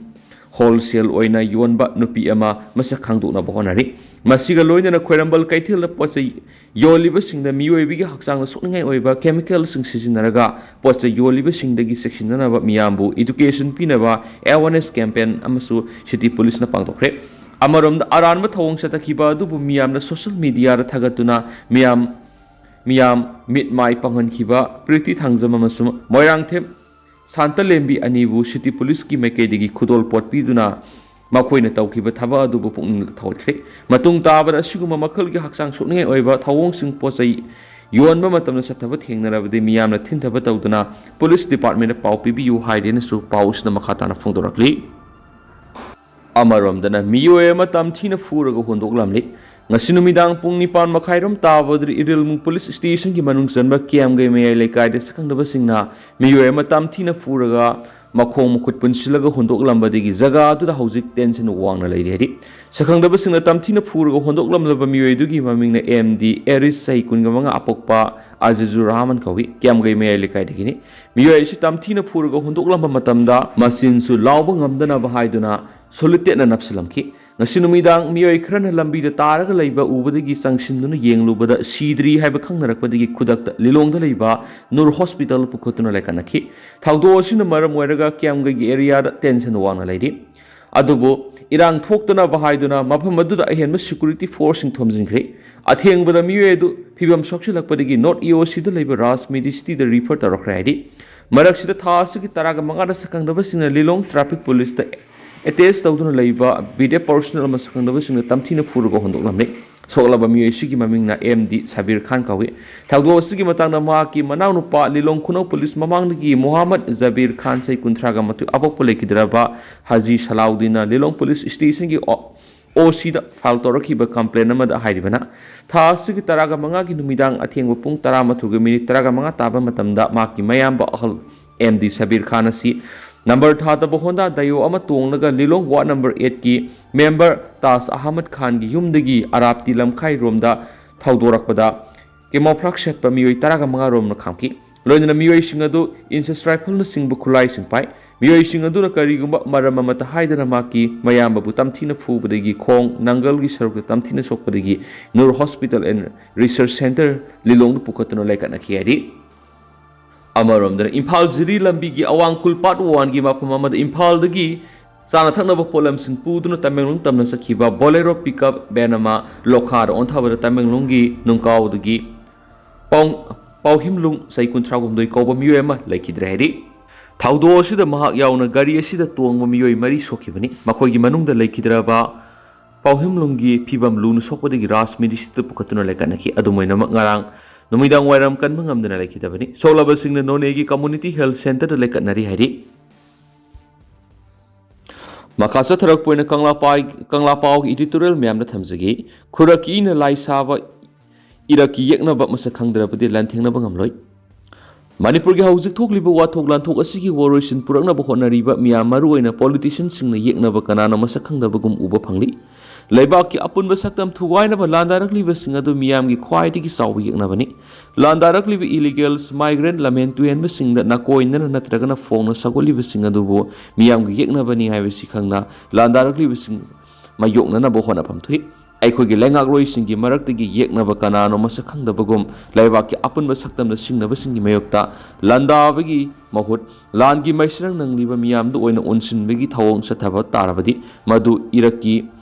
ꯍꯣꯜꯁꯦꯜ ꯑꯣꯏꯅ ꯌꯣꯟꯕ ꯅꯨꯄꯤ ꯑꯃ ꯃꯁꯛ ꯈꯪꯗꯣꯛꯅꯕ ꯍꯣꯠꯅꯔꯤ꯫ ꯃꯁꯤꯒ ꯂꯣꯏꯅꯅ ꯈ꯭ꯋꯥꯏꯔꯝꯕꯟ ꯀꯩꯊꯦꯜꯗ ꯄꯣꯠ ꯆꯩ ꯌꯣꯜꯂꯤꯕꯁꯤꯡꯗ ꯃꯤꯑꯣꯏꯕꯒꯤ ꯍꯛꯆꯥꯡꯗ ꯁꯣꯛꯅꯤꯡꯉꯥꯏ ꯑꯣꯏꯕ ꯀꯦꯃꯤꯀꯦꯜꯁꯤꯡ ꯁꯤꯖꯤꯟꯅꯔꯒ ꯄꯣꯠ ꯆꯩ ꯌꯣꯜꯂꯤꯕꯁꯤꯡꯗꯒꯤ ꯆꯦꯛꯁꯤꯟꯅꯅꯕ ꯃꯤꯌꯥꯝꯕꯨ education ꯄꯤꯅꯕ awareness campaign ꯑꯃꯁꯨ ꯁꯤꯇꯤ ꯄꯨꯂꯤꯁꯅ ꯄꯥꯡꯊꯣꯛꯈ꯭ꯔꯦ꯫ ꯑꯃꯔꯣꯝꯗ ꯑꯔꯥꯟꯕ ꯊꯧꯑꯣꯡ ꯆꯠꯊꯈꯤꯕ ꯑꯗꯨꯕꯨ ꯃꯤꯌꯥꯝꯅ social mediaꯗ ꯊꯥꯒꯠꯇꯨꯅ ꯃꯤꯌꯥꯝ ꯃꯤꯌꯥꯝ ꯃꯤꯠ ꯃꯥꯏ ꯄꯥꯡꯍꯟꯈꯤꯕ ꯄ꯭ꯔꯤꯇꯤ ꯊꯥꯡꯖꯝ ꯑꯃꯁꯨꯡ ꯃꯣꯏꯔꯥꯡꯊꯦꯝ ꯁꯥꯟꯇꯂꯦꯝꯕꯤ ꯑꯅꯤꯕꯨ ꯁꯤꯇꯤ ꯄꯨꯂꯤꯁꯀꯤ ꯃꯥꯏꯀꯩꯗꯒꯤ ꯈꯨꯗꯣꯜꯄꯣꯠ ꯄꯤꯗꯨꯅ ꯃꯈꯣꯏꯅ ꯇꯧꯈꯤꯕ ꯊꯕꯛ ꯑꯗꯨꯕꯨ ꯄꯨꯛꯅꯤꯡ ꯊꯧꯒꯠꯈ꯭ꯔꯦ꯫ ꯃꯇꯨꯡ ꯇꯥꯕꯗ ꯑꯁꯤꯒꯨꯝꯕ ꯃꯈꯜꯒꯤ ꯍꯛꯆꯥꯡ ꯁꯣꯛꯅꯤꯡꯉꯥꯏ ꯑꯣꯏꯕ ꯊꯧꯑꯣꯡꯁꯤꯡ ꯄꯣꯠ ꯆꯩ ꯌꯣꯟꯕ ꯃꯇꯝꯗ ꯆꯠꯊꯕ ꯊꯦꯡꯅꯔꯕꯗꯤ ꯃꯤꯌꯥꯝꯅ ꯊꯤꯟꯊꯕ ꯇꯧꯗꯨꯅ ꯄꯨꯂꯤꯁ ꯗꯤꯄꯥꯔꯠꯃꯦꯟꯗ ꯄꯥꯎ ꯄꯤꯕꯤꯌꯨ ꯍꯥꯏꯔꯦꯅꯁꯨ ꯄꯥꯎ ꯑꯁꯤꯗ ꯃꯈꯥ ꯇꯥꯅ ꯐꯣꯡꯗꯣꯔꯛꯂꯤ꯫ ꯑꯃꯔꯣꯝꯗꯅ ꯃꯤꯑꯣꯏ ꯑꯃ ꯇꯝꯊꯤꯅ ꯐꯨꯔꯒ ꯍꯨꯟꯗꯣꯛꯂꯝꯂꯤ꯫ ꯉꯁꯤ ꯅꯨꯃꯤꯗꯥꯡ ꯄꯨꯡ ꯅꯤꯄꯥꯟ ꯃꯈꯥꯏꯔꯣꯝ ꯇꯥꯕꯗ ꯏꯔꯤꯜꯃꯨꯡ ꯄꯨꯂꯤꯁ ꯁ꯭ꯇꯦꯁꯟꯒꯤ ꯃꯅꯨꯡ ꯆꯟꯕ ꯀꯤꯌꯥꯝꯒꯩ ꯃꯌꯥꯏ ꯂꯩꯀꯥꯏꯗ ꯁꯛꯈꯪꯗꯕꯁꯤꯡꯅ ꯃꯤꯑꯣꯏ ꯑꯃ ꯇꯝꯊꯤꯅ ꯐꯨꯔꯒ ꯃꯈꯣꯡ ꯃꯈꯨꯠ ꯄꯨꯟꯁꯤꯜꯂꯒ ꯍꯨꯟꯗꯣꯛꯂꯝꯕꯗꯒꯤ ꯖꯒꯥ ꯑꯗꯨꯗ ꯍꯧꯖꯤꯛ tension ꯋꯥꯡꯅ ꯂꯩꯔꯤ ꯍꯥꯏꯔꯤ꯫ ꯁꯛꯈꯪꯗꯕꯁꯤꯡꯅ ꯇꯝꯊꯤꯅ ꯐꯨꯔꯒ ꯍꯨꯟꯗꯣꯛꯂꯝꯂꯕ ꯃꯤꯑꯣꯏ ꯑꯗꯨꯒꯤ ꯃꯃꯤꯡꯅ ꯑꯦꯝ ꯗꯤ ꯑꯦꯔꯤꯁ ꯆꯍꯤ ꯀꯨꯟꯒ ꯃꯉꯥ ꯑꯄꯣꯛꯄ ꯑꯖꯤꯖꯨꯔ ꯔꯍꯃꯟ ꯀꯧꯏ꯫ ꯀꯤꯌꯥꯝꯒꯩ ꯃꯌꯥꯏ ꯂꯩꯀꯥꯏꯗꯒꯤꯅꯤ꯫ ꯃꯤꯑꯣꯏ ꯑꯁꯤ ꯇꯝꯊꯤꯅ ꯐꯨꯔꯒ ꯍꯨꯟꯗꯣꯛꯂꯝꯕ ꯃꯇꯝꯗ ꯃꯆꯤꯟꯁꯨ ꯂꯥꯎꯕ ꯉꯝꯗꯅꯕ ꯍꯥꯏꯗꯨꯅ ꯁꯣꯂꯤꯇꯦꯠꯅ ꯅꯞꯁꯤꯜꯂꯝꯈꯤ꯫ ꯉꯁꯤ ꯅꯨꯃꯤꯗꯥꯡ ꯃꯤꯑꯣꯏ ꯈꯔꯅ ꯂꯝꯕꯤꯗ ꯇꯥꯔꯒ ꯂꯩꯕ ꯎꯕꯗꯒꯤ ꯆꯪꯁꯤꯟꯗꯨꯅ ꯌꯦꯡꯂꯨꯕꯗ ꯁꯤꯗ꯭ꯔꯤ ꯍꯥꯏꯕ ꯈꯪꯅꯔꯛꯄꯗꯒꯤ ꯈꯨꯗꯛꯇ ꯂꯤꯂꯣꯡꯗ ꯂꯩꯕ ꯅꯨꯔ ꯍꯣꯁꯄꯤꯇꯥꯜ ꯄꯨꯈꯠꯇꯨꯅ ꯂꯩꯀꯠꯅꯈꯤ꯫ ꯊꯧꯗꯣꯛ ꯑꯁꯤꯅ ꯃꯔꯝ ꯑꯣꯏꯔꯒ ꯀ꯭ꯌꯥꯝꯒꯩꯒꯤ ꯑꯦꯔꯤꯌꯥꯗ ꯇꯦꯟꯁꯟ ꯋꯥꯡꯅ ꯂꯩꯔꯤ꯫ ꯑꯗꯨꯕꯨ ꯏꯔꯥꯡ ꯊꯣꯛꯇꯅꯕ ꯍꯥꯏꯗꯨꯅ ꯃꯐꯝ ꯑꯗꯨꯗ ꯑꯍꯦꯟꯕ ꯁꯦꯀ꯭ꯌꯨꯔꯤꯇꯤ ꯐꯣꯔꯁꯁꯤꯡ ꯊꯣꯝꯖꯤꯟꯈ꯭ꯔꯦ꯫ ꯑꯊꯦꯡꯕꯗ ꯃꯤꯑꯣꯏ ꯑꯗꯨ ꯐꯤꯕꯝ ꯁꯣꯛꯆꯤꯜꯂꯛꯄꯗꯒꯤ ꯅꯣꯔꯠ ꯏ ꯑꯣ ꯁꯤꯗ ꯂꯩꯕ ꯔꯥꯖ ꯃꯦꯗꯤꯁꯤꯇꯤꯗ ꯔꯤꯐꯔ ꯇꯧꯔꯛꯈ꯭ꯔꯦ ꯍꯥꯏꯔꯤ꯫ ꯃꯔꯛꯁꯤꯗ ꯊꯥ ꯑꯁꯤꯒꯤ ꯇꯔꯥꯒ ꯃꯉꯥꯗ ꯁꯛꯈꯪꯗꯕꯁꯤꯡꯅ ꯂꯤꯂꯣꯡ ꯇ꯭ꯔꯥꯐꯤꯛ ꯄꯨꯂꯤꯁꯇ ꯑꯦꯇꯦꯆ ꯇꯧꯗꯨꯅ ꯂꯩꯕ ꯕꯤꯗꯦꯞ ꯄꯔꯁꯣꯅꯦꯜ ꯑꯃ ꯁꯛꯈꯪꯗꯕꯁꯤꯡꯅ ꯇꯝꯊꯤꯅ ꯐꯨꯔꯒ ꯍꯨꯟꯗꯣꯛꯂꯝꯃꯤ꯫ ꯁꯣꯛꯂꯕ ꯃꯤꯑꯣꯏꯁꯤꯒꯤ ꯃꯃꯤꯡꯅ ꯑꯦꯝ ꯗꯤ ꯁꯕꯤꯔ ꯈꯥꯟ ꯀꯧꯏ꯫ ꯊꯧꯗꯣꯛ ꯑꯁꯤꯒꯤ ꯃꯇꯥꯡꯗ ꯃꯍꯥꯛꯀꯤ ꯃꯅꯥꯎꯅꯨꯄꯥ ꯂꯤꯂꯣꯡ ꯈꯨꯅꯧ ꯄꯨꯂꯤꯁ ꯃꯃꯥꯡꯗꯒꯤ ꯃꯣꯍꯥꯃꯗ ꯖꯕꯤꯔ ꯈꯥꯟ, ꯆꯍꯤ ꯀꯨꯟꯊ꯭ꯔꯥꯒ ꯃꯥꯊꯣꯏ, ꯑꯄꯣꯛꯄ ꯂꯩꯈꯤꯗ꯭ꯔꯕ ꯍꯥꯖꯤ ꯁꯂꯥꯎꯗꯤꯟꯅ ꯂꯤꯂꯣꯡ ꯄꯨꯂꯤꯁ ꯁ꯭ꯇꯦꯁꯟꯒꯤ ꯑꯣ, ꯑꯣ ꯁꯤꯗ ꯐꯥꯏꯜ ꯇꯧꯔꯛꯈꯤꯕ ꯀꯝꯄ꯭ꯂꯦꯟ ꯑꯃꯗ ꯍꯥꯏꯔꯤꯕꯅ, ꯊꯥ ꯑꯁꯤꯒꯤ ꯇꯔꯥꯒ ꯃꯉꯥꯒꯤ ꯅꯨꯃꯤꯗꯥꯡ ꯑꯊꯦꯡꯕ ꯄꯨꯡ ꯇꯔꯥꯃꯥꯊꯣꯏꯒ ꯃꯤꯅꯤꯠ ꯇꯔꯥꯒ ꯃꯉꯥ ꯇꯥꯕ ꯃꯇꯝꯗ ꯃꯍꯥꯛꯀꯤ ꯃꯌꯥꯝꯕ ꯑꯍꯜ ꯑꯦꯝ ꯗꯤ ꯁꯕꯤꯔ ꯈꯥꯟ ꯑꯁꯤ ꯅꯝꯕꯔ ꯊꯥꯗꯕ ꯍꯣꯟꯗꯥ ꯗꯥꯏꯑꯣ ꯑꯃ ꯇꯣꯡꯂꯒ ꯂꯤꯂꯣꯡ ward number ꯑꯦꯠꯀꯤ member Taj Ahmad ꯈꯥꯟꯒꯤ ꯌꯨꯝꯗꯒꯤ ꯑꯔꯥꯞꯇꯤ ꯂꯝꯈꯥꯏꯔꯣꯝꯗ ꯊꯧꯗꯣꯔꯛꯄꯗ ꯀꯦꯃꯣꯐ꯭ꯂꯥꯒ ꯁꯦꯠꯄ ꯃꯤꯑꯣꯏ ꯇꯔꯥꯒ ꯃꯉꯥ ꯔꯣꯝꯅ ꯈꯥꯝꯈꯤ꯫ ꯂꯣꯏꯅꯅ ꯃꯤꯑꯣꯏꯁꯤꯡ ꯑꯗꯨ ꯏꯟꯁꯁ ꯔꯥꯏꯐꯜꯅꯆꯤꯡꯕ ꯈꯨꯠꯂꯥꯏꯁꯤꯡ ꯄꯥꯏ꯫ ꯃꯤꯑꯣꯏꯁꯤꯡ ꯑꯗꯨꯅ ꯀꯔꯤꯒꯨꯝꯕ ꯃꯔꯝ ꯑꯃꯠꯇ ꯍꯥꯏꯗꯅ ꯃꯍꯥꯛꯀꯤ ꯃꯌꯥꯝꯕꯕꯨ ꯇꯝꯊꯤꯅ ꯐꯨꯕꯗꯒꯤ ꯈꯣꯡ ꯅꯪꯒꯜꯒꯤ ꯁꯔꯨꯛꯇ ꯇꯝꯊꯤꯅ ꯁꯣꯛꯄꯗꯒꯤ Nur hospital and research centre ꯂꯤꯂꯣꯡꯗ ꯄꯨꯈꯠꯇꯨꯅ ꯂꯩꯀꯠꯅꯈꯤ ꯍꯥꯏꯔꯤ꯫ ꯑꯃꯔꯣꯝꯗꯅ ꯏꯝꯐꯥꯜ ꯖꯤꯔꯤ ꯂꯝꯕꯤꯒꯤ ꯑꯋꯥꯡ ꯈꯨꯜ ꯄꯥꯔꯠ ꯋꯥꯟꯒꯤ ꯃꯐꯝ ꯑꯃꯗ ꯏꯝꯐꯥꯜꯗꯒꯤ ꯆꯥꯅ ꯊꯛꯅꯕ ꯄꯣꯠꯂꯝꯁꯤꯡ ꯄꯨꯗꯨꯅ ꯇꯃꯦꯡꯂꯣꯡ ꯇꯝꯅ ꯆꯠꯈꯤꯕ ꯕꯣꯂꯦꯔꯣ ꯄꯤꯛꯑꯞ ꯚꯦꯟ ꯑꯃ ꯂꯣꯈꯥꯗ ꯑꯣꯟꯊꯕꯗ ꯇꯃꯦꯡꯂꯣꯡꯒꯤ ꯅꯨꯡꯀꯥꯎꯗꯒꯤ ꯄꯥꯎ-, ꯄꯥꯎꯍꯤꯝꯂꯨꯡ ꯆꯍꯤ ꯀꯨꯟꯊ꯭ꯔꯥꯍꯨꯝꯗꯣꯏ ꯀꯧꯕ ꯃꯤꯑꯣꯏ ꯑꯃ ꯂꯩꯈꯤꯗ꯭ꯔꯦ ꯍꯥꯏꯔꯤ꯫ ꯊꯧꯗꯣꯛ ꯑꯁꯤꯗ ꯃꯍꯥꯛ ꯌꯥꯎꯅ ꯒꯥꯔꯤ ꯑꯁꯤꯗ ꯇꯣꯡꯕ ꯃꯤꯑꯣꯏ ꯃꯔꯤ ꯁꯣꯛꯈꯤꯕꯅꯤ꯫ ꯃꯈꯣꯏꯒꯤ ꯃꯅꯨꯡꯗ ꯂꯩꯈꯤꯗ꯭ꯔꯕ ꯄꯥꯎꯍꯤꯝꯂꯨꯡꯒꯤ ꯐꯤꯕꯝ ꯂꯨꯅ ꯁꯣꯛꯄꯗꯒꯤ ꯔꯥꯖ ꯃꯦꯗꯤꯁꯤꯇꯤꯗ ꯄꯨꯈꯠꯇꯨꯅ ꯂꯩꯀꯠꯅꯈꯤ꯫ ꯑꯗꯨꯝ ꯑꯣꯏꯅꯃꯛ ꯉꯔꯥꯡ ꯅꯨꯃꯤꯗꯥꯡ ꯋꯥꯏꯔꯝ ꯀꯟꯕ ꯉꯝꯗꯅ ꯂꯩꯈꯤꯗꯕꯅꯤ꯫ ꯁꯣꯛꯂꯕꯁꯤꯡꯅ ꯅꯣꯅꯦꯒꯤ ꯀꯝꯃꯨꯅꯤꯇꯤ ꯍꯦꯜꯊ ꯁꯦꯟꯇꯔꯗ ꯂꯩꯀꯠꯅꯔꯤ ꯍꯥꯏꯔꯤ꯫ ꯃꯈꯥ ꯆꯠꯊꯔꯛꯄ ꯑꯣꯏꯅ ꯀꯪꯂꯥ ꯄꯥꯏ-, ꯀꯪꯂꯥ ꯄꯥꯎꯒꯤ ꯏꯗꯤꯇꯣꯔꯤꯌꯦꯜ ꯃꯌꯥꯝꯗ ꯊꯝꯖꯒꯦ꯫ ꯈꯨꯔꯛꯀꯤ ꯏꯅ ꯂꯥꯏ ꯁꯥꯕ, ꯏꯔꯛꯀꯤ ꯌꯦꯛꯅꯕ ꯃꯁꯛ ꯈꯪꯗ꯭ꯔꯕꯗꯤ ꯂꯥꯟꯊꯦꯡꯅꯕ ꯉꯝꯂꯣꯏ꯫ ꯃꯅꯤꯄꯨꯔꯒꯤ ꯍꯧꯖꯤꯛ ꯊꯣꯛꯂꯤꯕ ꯋꯥꯊꯣꯛ ꯂꯥꯟꯊꯣꯛ ꯑꯁꯤꯒꯤ ꯋꯥꯔꯣꯏꯁꯤꯟ ꯄꯨꯔꯛꯅꯕ ꯍꯣꯠꯅꯔꯤꯕ ꯃꯤꯌꯥꯝ, ꯃꯔꯨꯑꯣꯏꯅ ꯄꯣꯂꯤꯇꯤꯁꯤꯌꯟꯁꯤꯡꯅ ꯌꯦꯛꯅꯕ ꯀꯅꯥꯅꯣ ꯃꯁꯛ ꯈꯪꯗꯕꯒꯨꯝ ꯎꯕ ꯐꯪꯂꯤ꯫ ꯂꯩꯕꯥꯛꯀꯤ ꯑꯄꯨꯟꯕ ꯁꯛꯇꯝ ꯊꯨꯒꯥꯏꯅꯕ ꯂꯥꯟꯗꯥꯔꯛꯂꯤꯕꯁꯤꯡ ꯑꯗꯨ ꯃꯤꯌꯥꯝꯒꯤ ꯈ꯭ꯋꯥꯏꯗꯒꯤ ꯆꯥꯎꯕ ꯌꯦꯛꯅꯕꯅꯤ꯫ ꯂꯥꯟꯗꯥꯔꯛꯂꯤꯕ ꯏꯂꯤꯒꯦꯜꯁ, ꯃꯥꯏꯒ꯭ꯔꯦꯟ, ꯂꯝꯍꯦꯟ ꯇꯨꯍꯦꯟꯕꯁꯤꯡꯗ ꯅꯥꯀꯣꯏꯅꯅ ꯅꯠꯇ꯭ꯔꯒꯅ ꯐꯣꯡꯅ ꯁꯧꯒꯠꯂꯤꯕꯁꯤꯡ ꯑꯗꯨꯕꯨ ꯃꯤꯌꯥꯝꯒꯤ ꯌꯦꯛꯅꯕꯅꯤ ꯍꯥꯏꯕꯁꯤ ꯈꯪꯅ, ꯂꯥꯟꯗꯥꯔꯛꯂꯤꯕꯁꯤꯡ ꯃꯥꯌꯣꯛꯅꯅꯕ ꯍꯣꯠꯅꯐꯝ ꯊꯣꯛꯏ꯫ ꯑꯩꯈꯣꯏꯒꯤ ꯂꯩꯉꯥꯛꯂꯣꯏꯁꯤꯡꯒꯤ ꯃꯔꯛꯇꯒꯤ ꯌꯦꯛꯅꯕ ꯀꯅꯥꯅꯣ ꯃꯁꯛ ꯈꯪꯗꯕꯒꯨꯝ ꯂꯩꯕꯥꯛꯀꯤ ꯑꯄꯨꯟꯕ ꯁꯛꯇꯝꯗ ꯁꯤꯡꯅꯕꯁꯤꯡꯒꯤ ꯃꯥꯌꯣꯛꯇ ꯂꯥꯟꯗꯥꯕꯒꯤ ꯃꯍꯨꯠ ꯂꯥꯟꯒꯤ ꯃꯩꯁꯤꯔꯪ ꯅꯪꯂꯤꯕ ꯃꯤꯌꯥꯝꯗ ꯑꯣꯏꯅ ꯑꯣꯟꯁꯤꯟꯕꯒꯤ ꯊꯧꯑꯣꯡ ꯆꯠꯊꯕ ꯇꯥꯔꯕꯗꯤ ꯃꯗꯨ ꯏꯔꯛꯀꯤ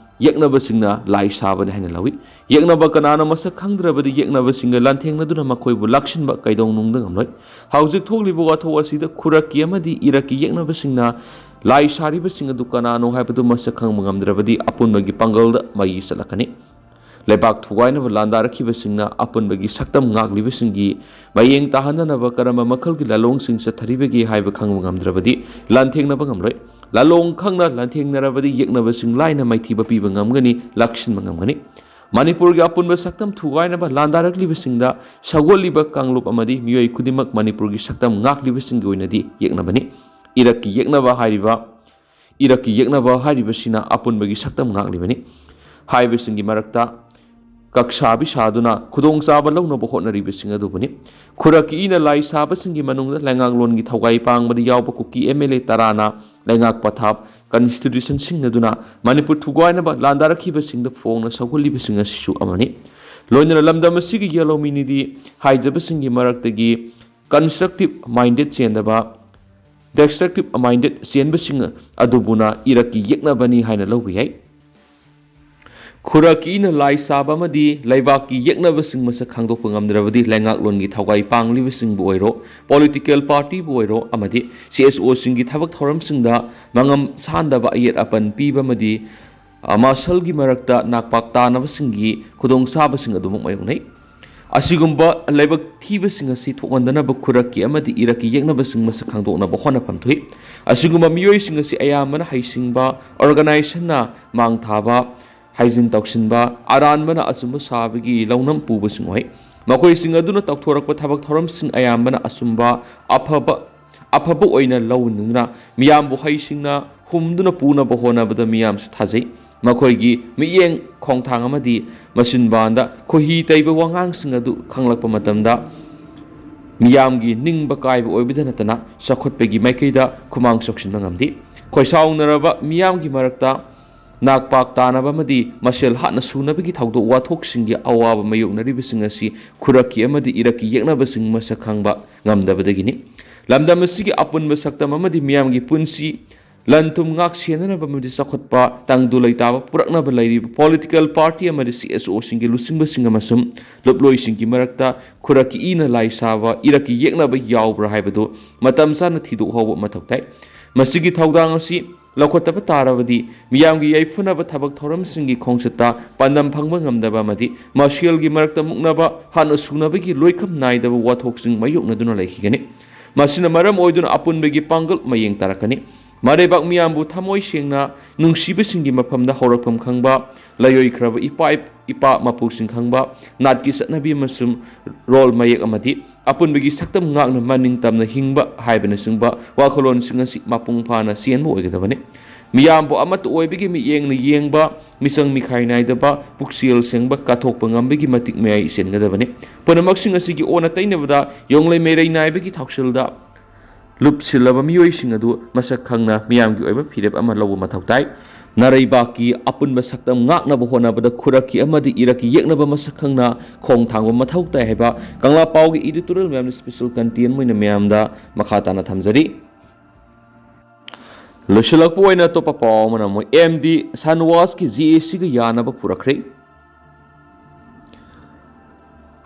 ꯌꯦꯛꯅꯕꯁꯤꯡꯅ ꯂꯥꯏ ꯁꯥꯕꯅꯤ ꯍꯥꯏꯅ ꯂꯧꯏ꯫ ꯌꯦꯛꯅꯕ ꯀꯅꯥꯅꯣ ꯃꯁꯛ ꯈꯪꯗ꯭ꯔꯕꯗꯤ ꯌꯦꯛꯅꯕꯁꯤꯡꯒ ꯂꯥꯟꯊꯦꯡꯅꯗꯨꯅ ꯃꯈꯣꯏꯕꯨ ꯂꯥꯛꯁꯤꯟꯕ ꯀꯩꯗꯧꯅꯨꯡꯗ ꯉꯝꯂꯣꯏ꯫ ꯍꯧꯖꯤꯛ ꯊꯣꯛꯂꯤꯕ ꯋꯥꯊꯣꯛ ꯑꯁꯤꯗ ꯈꯨꯔꯛꯀꯤ ꯑꯃꯗꯤ ꯏꯔꯛꯀꯤ ꯌꯦꯛꯅꯕꯁꯤꯡꯅ ꯂꯥꯏ ꯁꯥꯔꯤꯕꯁꯤꯡ ꯑꯗꯨ ꯀꯅꯥꯅꯣ ꯍꯥꯏꯕꯗꯨ ꯃꯁꯛ ꯈꯪꯕ ꯉꯝꯗ꯭ꯔꯕꯗꯤ ꯑꯄꯨꯟꯕꯒꯤ ꯄꯥꯡꯒꯜꯗ ꯃꯩ ꯆꯠꯂꯛꯀꯅꯤ꯫ ꯂꯩꯕꯥꯛ ꯊꯨꯒꯥꯏꯅꯕ ꯂꯥꯟꯗꯥꯔꯛꯈꯤꯕꯁꯤꯡꯅ ꯑꯄꯨꯟꯕꯒꯤ ꯁꯛꯇꯝ ꯉꯥꯛꯂꯤꯕꯁꯤꯡꯒꯤ ꯃꯌꯦꯡ ꯇꯥꯍꯟꯅꯅꯕ ꯀꯔꯝꯕ ꯃꯈꯜꯒꯤ ꯂꯥꯂꯣꯡꯁꯤꯡ ꯆꯠꯊꯔꯤꯕꯒꯦ ꯍꯥꯏꯕ ꯈꯪꯕ ꯉꯝꯗ꯭ꯔꯕꯗꯤ ꯂꯥꯟꯊꯦꯡꯅꯕ ꯉꯝꯂꯣꯏ꯫ ꯂꯥꯂꯣꯡ ꯈꯪꯅ ꯂꯥꯟꯊꯦꯡꯅꯔꯕꯗꯤ ꯌꯦꯛꯅꯕꯁꯤꯡ ꯂꯥꯏꯅ ꯃꯥꯏꯊꯤꯕ ꯄꯤꯕ ꯉꯝꯒꯅꯤ, ꯂꯥꯛꯁꯤꯟꯕ ꯉꯝꯒꯅꯤ꯫ ꯃꯅꯤꯄꯨꯔꯒꯤ ꯑꯄꯨꯟꯕ ꯁꯛꯇꯝ ꯊꯨꯒꯥꯏꯅꯕ ꯂꯥꯟꯗꯥꯔꯛꯂꯤꯕꯁꯤꯡꯗ ꯁꯧꯒꯠꯂꯤꯕ ꯀꯥꯡꯂꯨꯞ ꯑꯃꯗꯤ ꯃꯤꯑꯣꯏ ꯈꯨꯗꯤꯡꯃꯛ ꯃꯅꯤꯄꯨꯔꯒꯤ ꯁꯛꯇꯝ ꯉꯥꯛꯂꯤꯕꯁꯤꯡꯒꯤ ꯑꯣꯏꯅꯗꯤ ꯌꯦꯛꯅꯕꯅꯤ꯫ ꯏꯔꯛꯀꯤ ꯌꯦꯛꯅꯕ ꯍꯥꯏꯔꯤꯕ ꯏꯔꯛꯀꯤ ꯌꯦꯛꯅꯕ ꯍꯥꯏꯔꯤꯕꯁꯤꯅ ꯑꯄꯨꯟꯕꯒꯤ ꯁꯛꯇꯝ ꯉꯥꯛꯂꯤꯕꯅꯤ꯫ ꯍꯥꯏꯔꯤꯕꯁꯤꯡꯒꯤ ꯃꯔꯛꯇ ꯀꯛꯁꯥꯕꯤ ꯁꯥꯗꯨꯅ ꯈꯨꯗꯣꯡꯆꯥꯕ ꯂꯧꯅꯕ ꯍꯣꯠꯅꯔꯤꯕꯁꯤꯡ ꯑꯗꯨꯕꯨꯅꯤ꯫ ꯈꯨꯔꯛꯀꯤ ꯏꯅ ꯂꯥꯏ ꯁꯥꯕꯁꯤꯡꯒꯤ ꯃꯅꯨꯡꯗ ꯂꯩꯉꯥꯛꯂꯣꯟꯒꯤ ꯊꯧꯒꯥꯏ ꯄꯥꯡꯕꯗ ꯌꯥꯎꯕ ꯀꯨꯀꯤ ꯑꯦꯝ ꯑꯦꯜ ꯑꯦ ꯇꯔꯥꯅ ꯂꯩꯉꯥꯛ ꯄꯊꯥꯞ, ꯀꯟꯁꯇꯤꯇ꯭ꯌꯨꯁꯟ ꯁꯤꯡꯅꯗꯨꯅ ꯃꯅꯤꯄꯨꯔ ꯊꯨꯒꯥꯏꯅꯕ ꯂꯥꯟꯗꯥꯔꯛꯈꯤꯕꯁꯤꯡꯗ ꯐꯣꯡꯅ ꯁꯧꯒꯠꯂꯤꯕꯁꯤꯡ ꯑꯁꯤꯁꯨ ꯑꯃꯅꯤ꯫ ꯂꯣꯏꯅꯅ ꯂꯝꯗꯝ ꯑꯁꯤꯒꯤ ꯌꯦꯜꯍꯧꯃꯤ ꯅꯤꯗꯤ ꯍꯥꯏꯖꯕꯁꯤꯡꯒꯤ ꯃꯔꯛꯇꯒꯤ ꯀꯟꯁꯇ꯭ꯔꯛꯇꯤꯞ ꯃꯥꯏꯟꯗꯦꯠ ꯆꯦꯟꯗꯕ, ꯗꯦꯁꯇ꯭ꯔꯛꯇꯤꯞ ꯃꯥꯏꯟꯗꯦꯠ ꯆꯦꯟꯕꯁꯤꯡ ꯑꯗꯨꯕꯨꯅ ꯏꯔꯛꯀꯤ ꯌꯦꯛꯅꯕꯅꯤ ꯍꯥꯏꯅ ꯂꯧꯕ ꯌꯥꯏ꯫ ꯈꯨꯔꯛꯀꯤ ꯏꯅ ꯂꯥꯏ ꯁꯥꯕ ꯑꯃꯗꯤ ꯂꯩꯕꯥꯛꯀꯤ ꯌꯦꯛꯅꯕꯁꯤꯡ ꯃꯁꯛ ꯈꯪꯗꯣꯛꯄ ꯉꯝꯗ꯭ꯔꯕꯗꯤ ꯂꯩꯉꯥꯛꯂꯣꯟꯒꯤ ꯊꯧꯒꯥꯏ ꯄꯥꯡꯂꯤꯕꯁꯤꯡꯕꯨ ꯑꯣꯏꯔꯣ, ꯄꯣꯂꯤꯇꯤꯀꯦꯜ ꯄꯥꯔꯇꯤꯕꯨ ꯑꯣꯏꯔꯣ ꯑꯃꯗꯤ ꯁꯤ ꯑꯦꯁ ꯑꯣꯁꯤꯡꯒꯤ ꯊꯕꯛ ꯊꯧꯔꯝꯁꯤꯡꯗ ꯃꯉꯝ ꯁꯥꯟꯗꯕ ꯑꯌꯦꯠ ꯑꯄꯟ ꯄꯤꯕ ꯑꯃꯗꯤ, ꯑ, ꯃꯁꯜꯒꯤ ꯃꯔꯛꯇ ꯅꯥꯛꯄꯥꯛ ꯇꯥꯅꯕꯁꯤꯡꯒꯤ ꯈꯨꯗꯣꯡꯆꯥꯕꯁꯤꯡ ꯑꯗꯨꯃꯛ ꯃꯥꯌꯣꯛꯅꯩ꯫ ꯑꯁꯤꯒꯨꯝꯕ ꯂꯥꯏꯕꯛ ꯊꯤꯕꯁꯤꯡ ꯑꯁꯤ ꯊꯣꯛꯍꯟꯗꯅꯕ ꯈꯨꯔꯛꯀꯤ ꯑꯃꯗꯤ ꯏꯔꯛꯀꯤ ꯌꯦꯛꯅꯕꯁꯤꯡ ꯃꯁꯛ ꯈꯪꯗꯣꯛꯅꯕ ꯍꯣꯠꯅꯐꯝ ꯊꯣꯛꯏ꯫ ꯑꯁꯤꯒꯨꯝꯕ ꯃꯤꯑꯣꯏꯁꯤꯡ ꯑꯁꯤ ꯑꯌꯥꯝꯕꯅ ꯍꯩꯁꯤꯡꯕ, ꯑꯣꯔꯒꯅꯥꯏꯖꯦꯁꯟꯅ ꯃꯥꯡ ꯊꯥꯕ, ꯍꯥꯏꯖꯤꯟ ꯇꯧꯁꯤꯟꯕ, ꯑꯔꯥꯟꯕꯅ ꯑꯆꯨꯝꯕ ꯁꯥꯕꯒꯤ ꯂꯧꯅꯝ ꯄꯨꯕꯁꯤꯡ ꯑꯣꯏ꯫ ꯃꯈꯣꯏꯁꯤꯡ ꯑꯗꯨꯅ ꯇꯧꯊꯣꯔꯛꯄ ꯊꯕꯛ ꯊꯧꯔꯝꯁꯤꯡ ꯑꯌꯥꯝꯕꯅ ꯑꯆꯨꯝꯕ, ꯑꯐꯕ, ꯑꯐꯕ ꯑꯣꯏꯅ ꯂꯧꯅꯗꯨꯅ ꯃꯤꯌꯥꯝꯕꯨ ꯍꯩꯁꯤꯡꯅ ꯍꯨꯝꯗꯨꯅ ꯄꯨꯅꯕ ꯍꯣꯠꯅꯕꯗ ꯃꯤꯌꯥꯝꯁꯨ ꯊꯥꯖꯩ꯫ ꯃꯈꯣꯏꯒꯤ ꯃꯤꯠꯌꯦꯡ ꯈꯣꯡꯊꯥꯡ ꯑꯃꯗꯤ ꯃꯆꯤꯟꯕꯥꯟꯗ ꯈꯣꯏꯍꯤ ꯇꯩꯕ ꯋꯥꯉꯥꯡꯁꯤꯡ ꯑꯗꯨ ꯈꯪꯂꯛꯄ ꯃꯇꯝꯗ ꯃꯤꯌꯥꯝꯒꯤ ꯅꯤꯡꯕ ꯀꯥꯏꯕ ꯑꯣꯏꯕꯗ ꯅꯠꯇꯅ ꯆꯥꯎꯈꯠꯄꯒꯤ ꯃꯥꯏꯀꯩꯗ ꯈꯨꯃꯥꯡ ꯆꯥꯎꯁꯤꯟꯕ ꯉꯝꯗꯦ꯫ ꯈꯣꯏꯁꯥꯎꯅꯔꯕ ꯃꯤꯌꯥꯝꯒꯤ ꯃꯔꯛꯇ ꯅꯥꯛꯄꯥꯛ ꯇꯥꯅꯕ ꯑꯃꯗꯤ ꯃꯁꯦꯜ ꯍꯥꯠꯅ ꯁꯨꯅꯕꯒꯤ ꯊꯧꯗꯣꯛ ꯋꯥꯊꯣꯛꯁꯤꯡꯒꯤ ꯑꯋꯥꯕ ꯃꯥꯌꯣꯛꯅꯔꯤꯕꯁꯤꯡ ꯑꯁꯤ ꯈꯨꯔꯛꯀꯤ ꯑꯃꯗꯤ ꯏꯔꯛꯀꯤ ꯌꯦꯛꯅꯕꯁꯤꯡ ꯃꯁꯛ ꯈꯪꯕ ꯉꯝꯗꯕꯗꯒꯤꯅꯤ꯫ ꯂꯝꯗꯝ ꯑꯁꯤꯒꯤ ꯑꯄꯨꯟꯕ ꯁꯛꯇꯝ ꯑꯃꯗꯤ ꯃꯤꯌꯥꯝꯒꯤ ꯄꯨꯟꯁꯤ ꯂꯟ ꯊꯨꯝ ꯉꯥꯛ ꯁꯦꯟꯅꯅꯕ ꯑꯃꯗꯤ ꯆꯥꯎꯈꯠꯄ ꯇꯪꯗꯨ ꯂꯩꯇꯥꯕ ꯄꯨꯔꯛꯅꯕ ꯂꯩꯔꯤꯕ political party ꯑꯃꯗꯤ C S Oꯁꯤꯡꯒꯤ ꯂꯨꯆꯤꯡꯕꯁꯤꯡ ꯑꯃꯁꯨꯡ ꯂꯨꯞꯂꯣꯏꯁꯤꯡꯒꯤ ꯃꯔꯛꯇ ꯈꯨꯔꯛꯀꯤ ꯏꯅ ꯂꯥꯏ ꯁꯥꯕ, ꯏꯔꯛꯀꯤ ꯌꯦꯛꯅꯕ ꯌꯥꯎꯕ꯭ꯔꯥ ꯍꯥꯏꯕꯗꯨ ꯃꯇꯝ ꯆꯥꯅ ꯊꯤꯗꯣꯛꯍꯧꯕ ꯃꯊꯧ ꯇꯥꯏ꯫ ꯃꯁꯤꯒꯤ ꯊꯧꯗꯥꯡ ꯑꯁꯤ ꯂꯧꯈꯠꯇꯕ ꯇꯥꯔꯕꯗꯤ ꯃꯤꯌꯥꯝꯒꯤ ꯌꯥꯏꯐꯅꯕ ꯊꯕꯛ ꯊꯧꯔꯝꯁꯤꯡꯒꯤ ꯈꯣꯡꯆꯠꯇ ꯄꯥꯟꯗꯝ ꯐꯪꯕ ꯉꯝꯗꯕ ꯑꯃꯗꯤ ꯃꯁꯦꯜꯒꯤ ꯃꯔꯛꯇ ꯃꯨꯛꯅꯕ, ꯍꯥꯠꯅ ꯁꯨꯅꯕꯒꯤ ꯂꯣꯏꯈꯝ ꯅꯥꯏꯗꯕ ꯋꯥꯊꯣꯛꯁꯤꯡ ꯃꯥꯌꯣꯛꯅꯗꯨꯅ ꯂꯩꯈꯤꯒꯅꯤ꯫ ꯃꯁꯤꯅ ꯃꯔꯝ ꯑꯣꯏꯗꯨꯅ ꯑꯄꯨꯟꯕꯒꯤ ꯄꯥꯡꯒꯜ ꯃꯌꯦꯡ ꯇꯥꯔꯛꯀꯅꯤ꯫ ꯃꯔꯩꯕꯥꯛ ꯃꯤꯌꯥꯝꯕꯨ ꯊꯃꯣꯏ ꯁꯦꯡꯅ ꯅꯨꯡꯁꯤꯕꯁꯤꯡꯒꯤ ꯃꯐꯝꯗ ꯍꯧꯔꯛꯐꯝ ꯈꯪꯕ, ꯂꯥꯏꯑꯣꯏꯈ꯭ꯔꯕ ꯏꯄꯥ ꯏꯄꯥ ꯃꯄꯨꯁꯤꯡ ꯈꯪꯕ, ꯅꯥꯠꯀꯤ ꯆꯠꯅꯕꯤ ꯑꯃꯁꯨꯡ ꯔꯣꯜ ꯃꯌꯦꯛ ꯑꯃꯗꯤ ꯑꯄꯨꯟꯕꯒꯤ ꯁꯛꯇꯝ ꯉꯥꯛꯅ ꯃꯅꯤꯡ ꯇꯝꯅ ꯍꯤꯡꯕ ꯍꯥꯏꯕꯅꯆꯤꯡꯕ ꯋꯥꯈꯜꯂꯣꯟꯁꯤꯡ ꯑꯁꯤ ꯃꯄꯨꯡ ꯐꯥꯅ ꯆꯦꯟꯕ ꯑꯣꯏꯒꯗꯕꯅꯤ꯫ ꯃꯤꯌꯥꯝꯕꯨ ꯑꯃꯠꯇ ꯑꯣꯏꯕꯒꯤ ꯃꯤꯠꯌꯦꯡꯅ ꯌꯦꯡꯕ, ꯃꯤꯆꯪ ꯃꯤꯈꯥꯏ ꯅꯥꯏꯗꯕ, ꯄꯨꯛꯆꯦꯜ ꯁꯦꯡꯕ, ꯀꯠꯊꯣꯛꯄ ꯉꯝꯕꯒꯤ ꯃꯇꯤꯛ ꯃꯌꯥꯏ ꯆꯦꯟꯒꯗꯕꯅꯤ꯫ ꯄꯨꯝꯅꯃꯛꯁꯤꯡ ꯑꯁꯤꯒꯤ ꯑꯣꯟꯅ ꯇꯩꯅꯕꯗ ꯌꯣꯡꯂꯩ ꯃꯩꯔꯩ ꯅꯥꯏꯕꯒꯤ ꯊꯧꯁꯤꯜꯗ ꯂꯨꯞꯁꯤꯜꯂꯕ ꯃꯤꯑꯣꯏꯁꯤꯡ ꯑꯗꯨ ꯃꯁꯛ ꯈꯪꯅ ꯃꯤꯌꯥꯝꯒꯤ ꯑꯣꯏꯕ ꯐꯤꯔꯦꯞ ꯑꯃ ꯂꯧꯕ ꯃꯊꯧ ꯇꯥꯏ꯫ ꯅꯥꯔꯩꯕꯥꯛꯀꯤ ꯑꯄꯨꯟꯕ ꯁꯛꯇꯝ ꯉꯥꯛꯅꯕ ꯍꯣꯠꯅꯕꯗ ꯈꯨꯔꯛꯀꯤ ꯑꯃꯗꯤ ꯏꯔꯛꯀꯤ ꯌꯦꯛꯅꯕ ꯃꯁꯛ ꯈꯪꯅ ꯈꯣꯡ ꯊꯥꯡꯕ ꯃꯊꯧ ꯇꯥꯏ ꯍꯥꯏꯕ ꯀꯪꯂꯥ ꯄꯥꯎꯒꯤ editorial ꯃꯌꯥꯝꯅ special content ꯑꯣꯏꯅ ꯃꯌꯥꯝꯗ ꯃꯈꯥ ꯇꯥꯅ ꯊꯝꯖꯔꯤ꯫ ꯂꯣꯏꯁꯤꯜꯂꯛꯄ ꯑꯣꯏꯅ ꯑꯇꯣꯞꯄ ꯄꯥꯎ ꯑꯃꯅ ꯑꯃꯨꯛ M D ꯁꯟꯋꯥꯁꯀꯤ J A Cꯒ ꯌꯥꯅꯕ ꯄꯨꯔꯛꯈ꯭ꯔꯦ꯫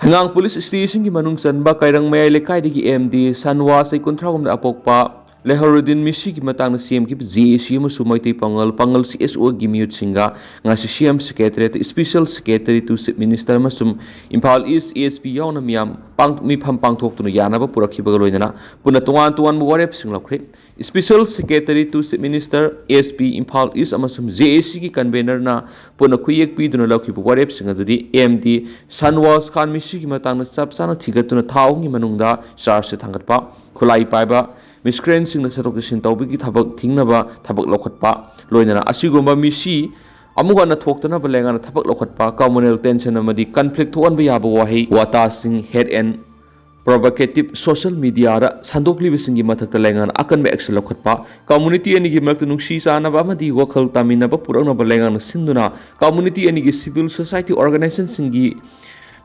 ꯍꯩꯉꯥꯡ police stationꯒꯤ ꯃꯅꯨꯡ ꯆꯟꯕ ꯀꯩꯔꯪ ꯃꯌꯥꯏ ꯂꯩꯀꯥꯏꯗꯒꯤ M D ꯁꯟꯋꯥꯁ, ꯆꯍꯤ ꯀꯨꯟꯊ꯭ꯔꯥꯍꯨꯝꯗꯣꯏ ꯑꯄꯣꯛꯄ ꯂꯦꯍꯔꯨꯗꯤꯟ ꯃꯤꯁꯤꯒꯤ ꯃꯇꯥꯡꯗ ꯁꯦꯝꯈꯤꯕ J A C ꯑꯃꯁꯨꯡ ꯃꯩꯇꯩ ꯄꯥꯉꯜ, ꯄꯥꯉꯜ C S Oꯒꯤ ꯃꯤꯍꯨꯠꯁꯤꯡꯒ ꯉꯁꯤ C M Secretariat, Special Secretary to Chief Minister ꯑꯃꯁꯨꯡ ꯏꯝꯐꯥꯜ East S P ꯌꯥꯎꯅ ꯃꯤꯌꯥꯝ ꯄꯥꯡ-, ꯃꯤꯐꯝ ꯄꯥꯡꯊꯣꯛꯇꯨꯅ ꯌꯥꯅꯕ ꯄꯨꯔꯛꯈꯤꯕꯒ ꯂꯣꯏꯅꯅ ꯄꯨꯟꯅ ꯇꯣꯉꯥꯟ ꯇꯣꯉꯥꯟꯕ ꯋꯥꯔꯦꯞꯁꯤꯡ ꯂꯧꯈ꯭ꯔꯦ꯫ Special Secretary to Chief Minister, S P, Imphal East ꯑꯃꯁꯨꯡ J A Cꯒꯤ convenerꯅ ꯄꯨꯟꯅ ꯈꯨꯌꯦꯛ ꯄꯤꯗꯨꯅ ꯂꯧꯈꯤꯕ ꯋꯥꯔꯦꯞꯁꯤꯡ ꯑꯗꯨꯗꯤ M D ꯁꯟꯋꯥꯁ ꯈꯥꯟ ꯃꯤꯁꯤꯒꯤ ꯃꯇꯥꯡꯗ ꯆꯞ ꯆꯥꯅ ꯊꯤꯒꯠꯇꯨꯅ ꯊꯥ ꯑꯍꯨꯝꯒꯤ ꯃꯅꯨꯡꯗ charge sheet ꯊꯥꯡꯒꯠꯄ, ꯈꯨꯠꯂꯥꯏ ꯄꯥꯏꯕ, miscreantꯁꯤꯡꯅ ꯆꯠꯊꯣꯛ ꯆꯠꯁꯤꯟ ꯇꯧꯕꯒꯤ ꯊꯕꯛ ꯊꯤꯡꯅꯕ ꯊꯕꯛ ꯂꯧꯈꯠꯄ, ꯂꯣꯏꯅꯅ ꯑꯁꯤꯒꯨꯝꯕ ꯃꯤꯁꯤ ꯑꯃꯨꯛ ꯍꯟꯅ ꯊꯣꯛꯇꯅꯕ ꯂꯩꯉꯥꯛꯅ ꯊꯕꯛ ꯂꯧꯈꯠꯄ, communal tension ꯑꯃꯗꯤ conflict ꯊꯣꯛꯍꯟꯕ ꯌꯥꯕ ꯋꯥꯍꯩ ꯋꯥꯇꯥꯁꯤꯡ, hate and provocative social mediaꯗ ꯁꯟꯗꯣꯛꯂꯤꯕꯁꯤꯡꯒꯤ ꯃꯊꯛꯇ ꯂꯩꯉꯥꯛꯅ ꯑꯀꯟꯕ action ꯂꯧꯈꯠꯄ, community ꯑꯅꯤꯒꯤ ꯃꯔꯛꯇ ꯅꯨꯡꯁꯤ ꯆꯥꯟꯅꯕ ꯑꯃꯗꯤ ꯋꯥꯈꯜ ꯇꯥꯃꯤꯟꯅꯕ ꯄꯨꯔꯛꯅꯕ ꯂꯩꯉꯥꯛꯅ ꯁꯤꯟꯗꯨꯅ community ꯑꯅꯤꯒꯤ civil society organizationꯁꯤꯡꯒꯤ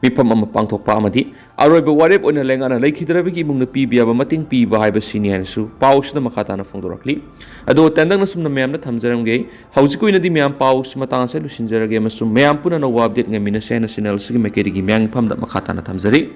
ꯃꯤꯐꯝ ꯑꯃ ꯄꯥꯡꯊꯣꯛꯄ ꯑꯃꯗꯤ ꯑꯔꯣꯏꯕ ꯋꯥꯔꯦꯞ ꯑꯣꯏꯅ ꯂꯩꯉꯥꯛꯅ ꯂꯩꯈꯤꯗ꯭ꯔꯕꯒꯤ ꯏꯃꯨꯡꯅ ꯄꯤꯕ ꯌꯥꯕ ꯃꯇꯦꯡ ꯄꯤꯕ ꯍꯥꯏꯕꯁꯤꯅꯤ ꯍꯥꯏꯅꯁꯨ ꯄꯥꯎꯁꯤꯗ ꯃꯈꯥ ꯇꯥꯅ ꯐꯣꯡꯗꯣꯔꯛꯂꯤ꯫ ꯑꯗꯣ ꯇꯦꯟꯇꯛꯅ ꯁꯨꯝꯅ ꯃꯌꯥꯝꯗ ꯊꯝꯖꯔꯝꯒꯦ꯫ ꯍꯧꯖꯤꯛꯀꯤ ꯑꯣꯏꯅꯗꯤ ꯃꯌꯥꯝ ꯄꯥꯎꯁꯤ ꯃꯇꯥꯡ ꯑꯁꯤꯗ ꯂꯣꯏꯁꯤꯟꯖꯔꯒꯦ ꯑꯃꯁꯨꯡ ꯃꯌꯥꯝ ꯄꯨꯟꯅ ꯑꯅꯧꯕ update ꯉꯥꯏꯃꯤꯟꯅꯁꯦ ꯍꯥꯏꯅ channel ꯑꯁꯤꯒꯤ ꯃꯥꯏꯀꯩꯗꯒꯤ ꯃꯌꯥꯝꯒꯤ ꯃꯐꯝꯗ ꯃꯈꯥ ꯇꯥꯅ ꯊꯝꯖꯔꯤ꯫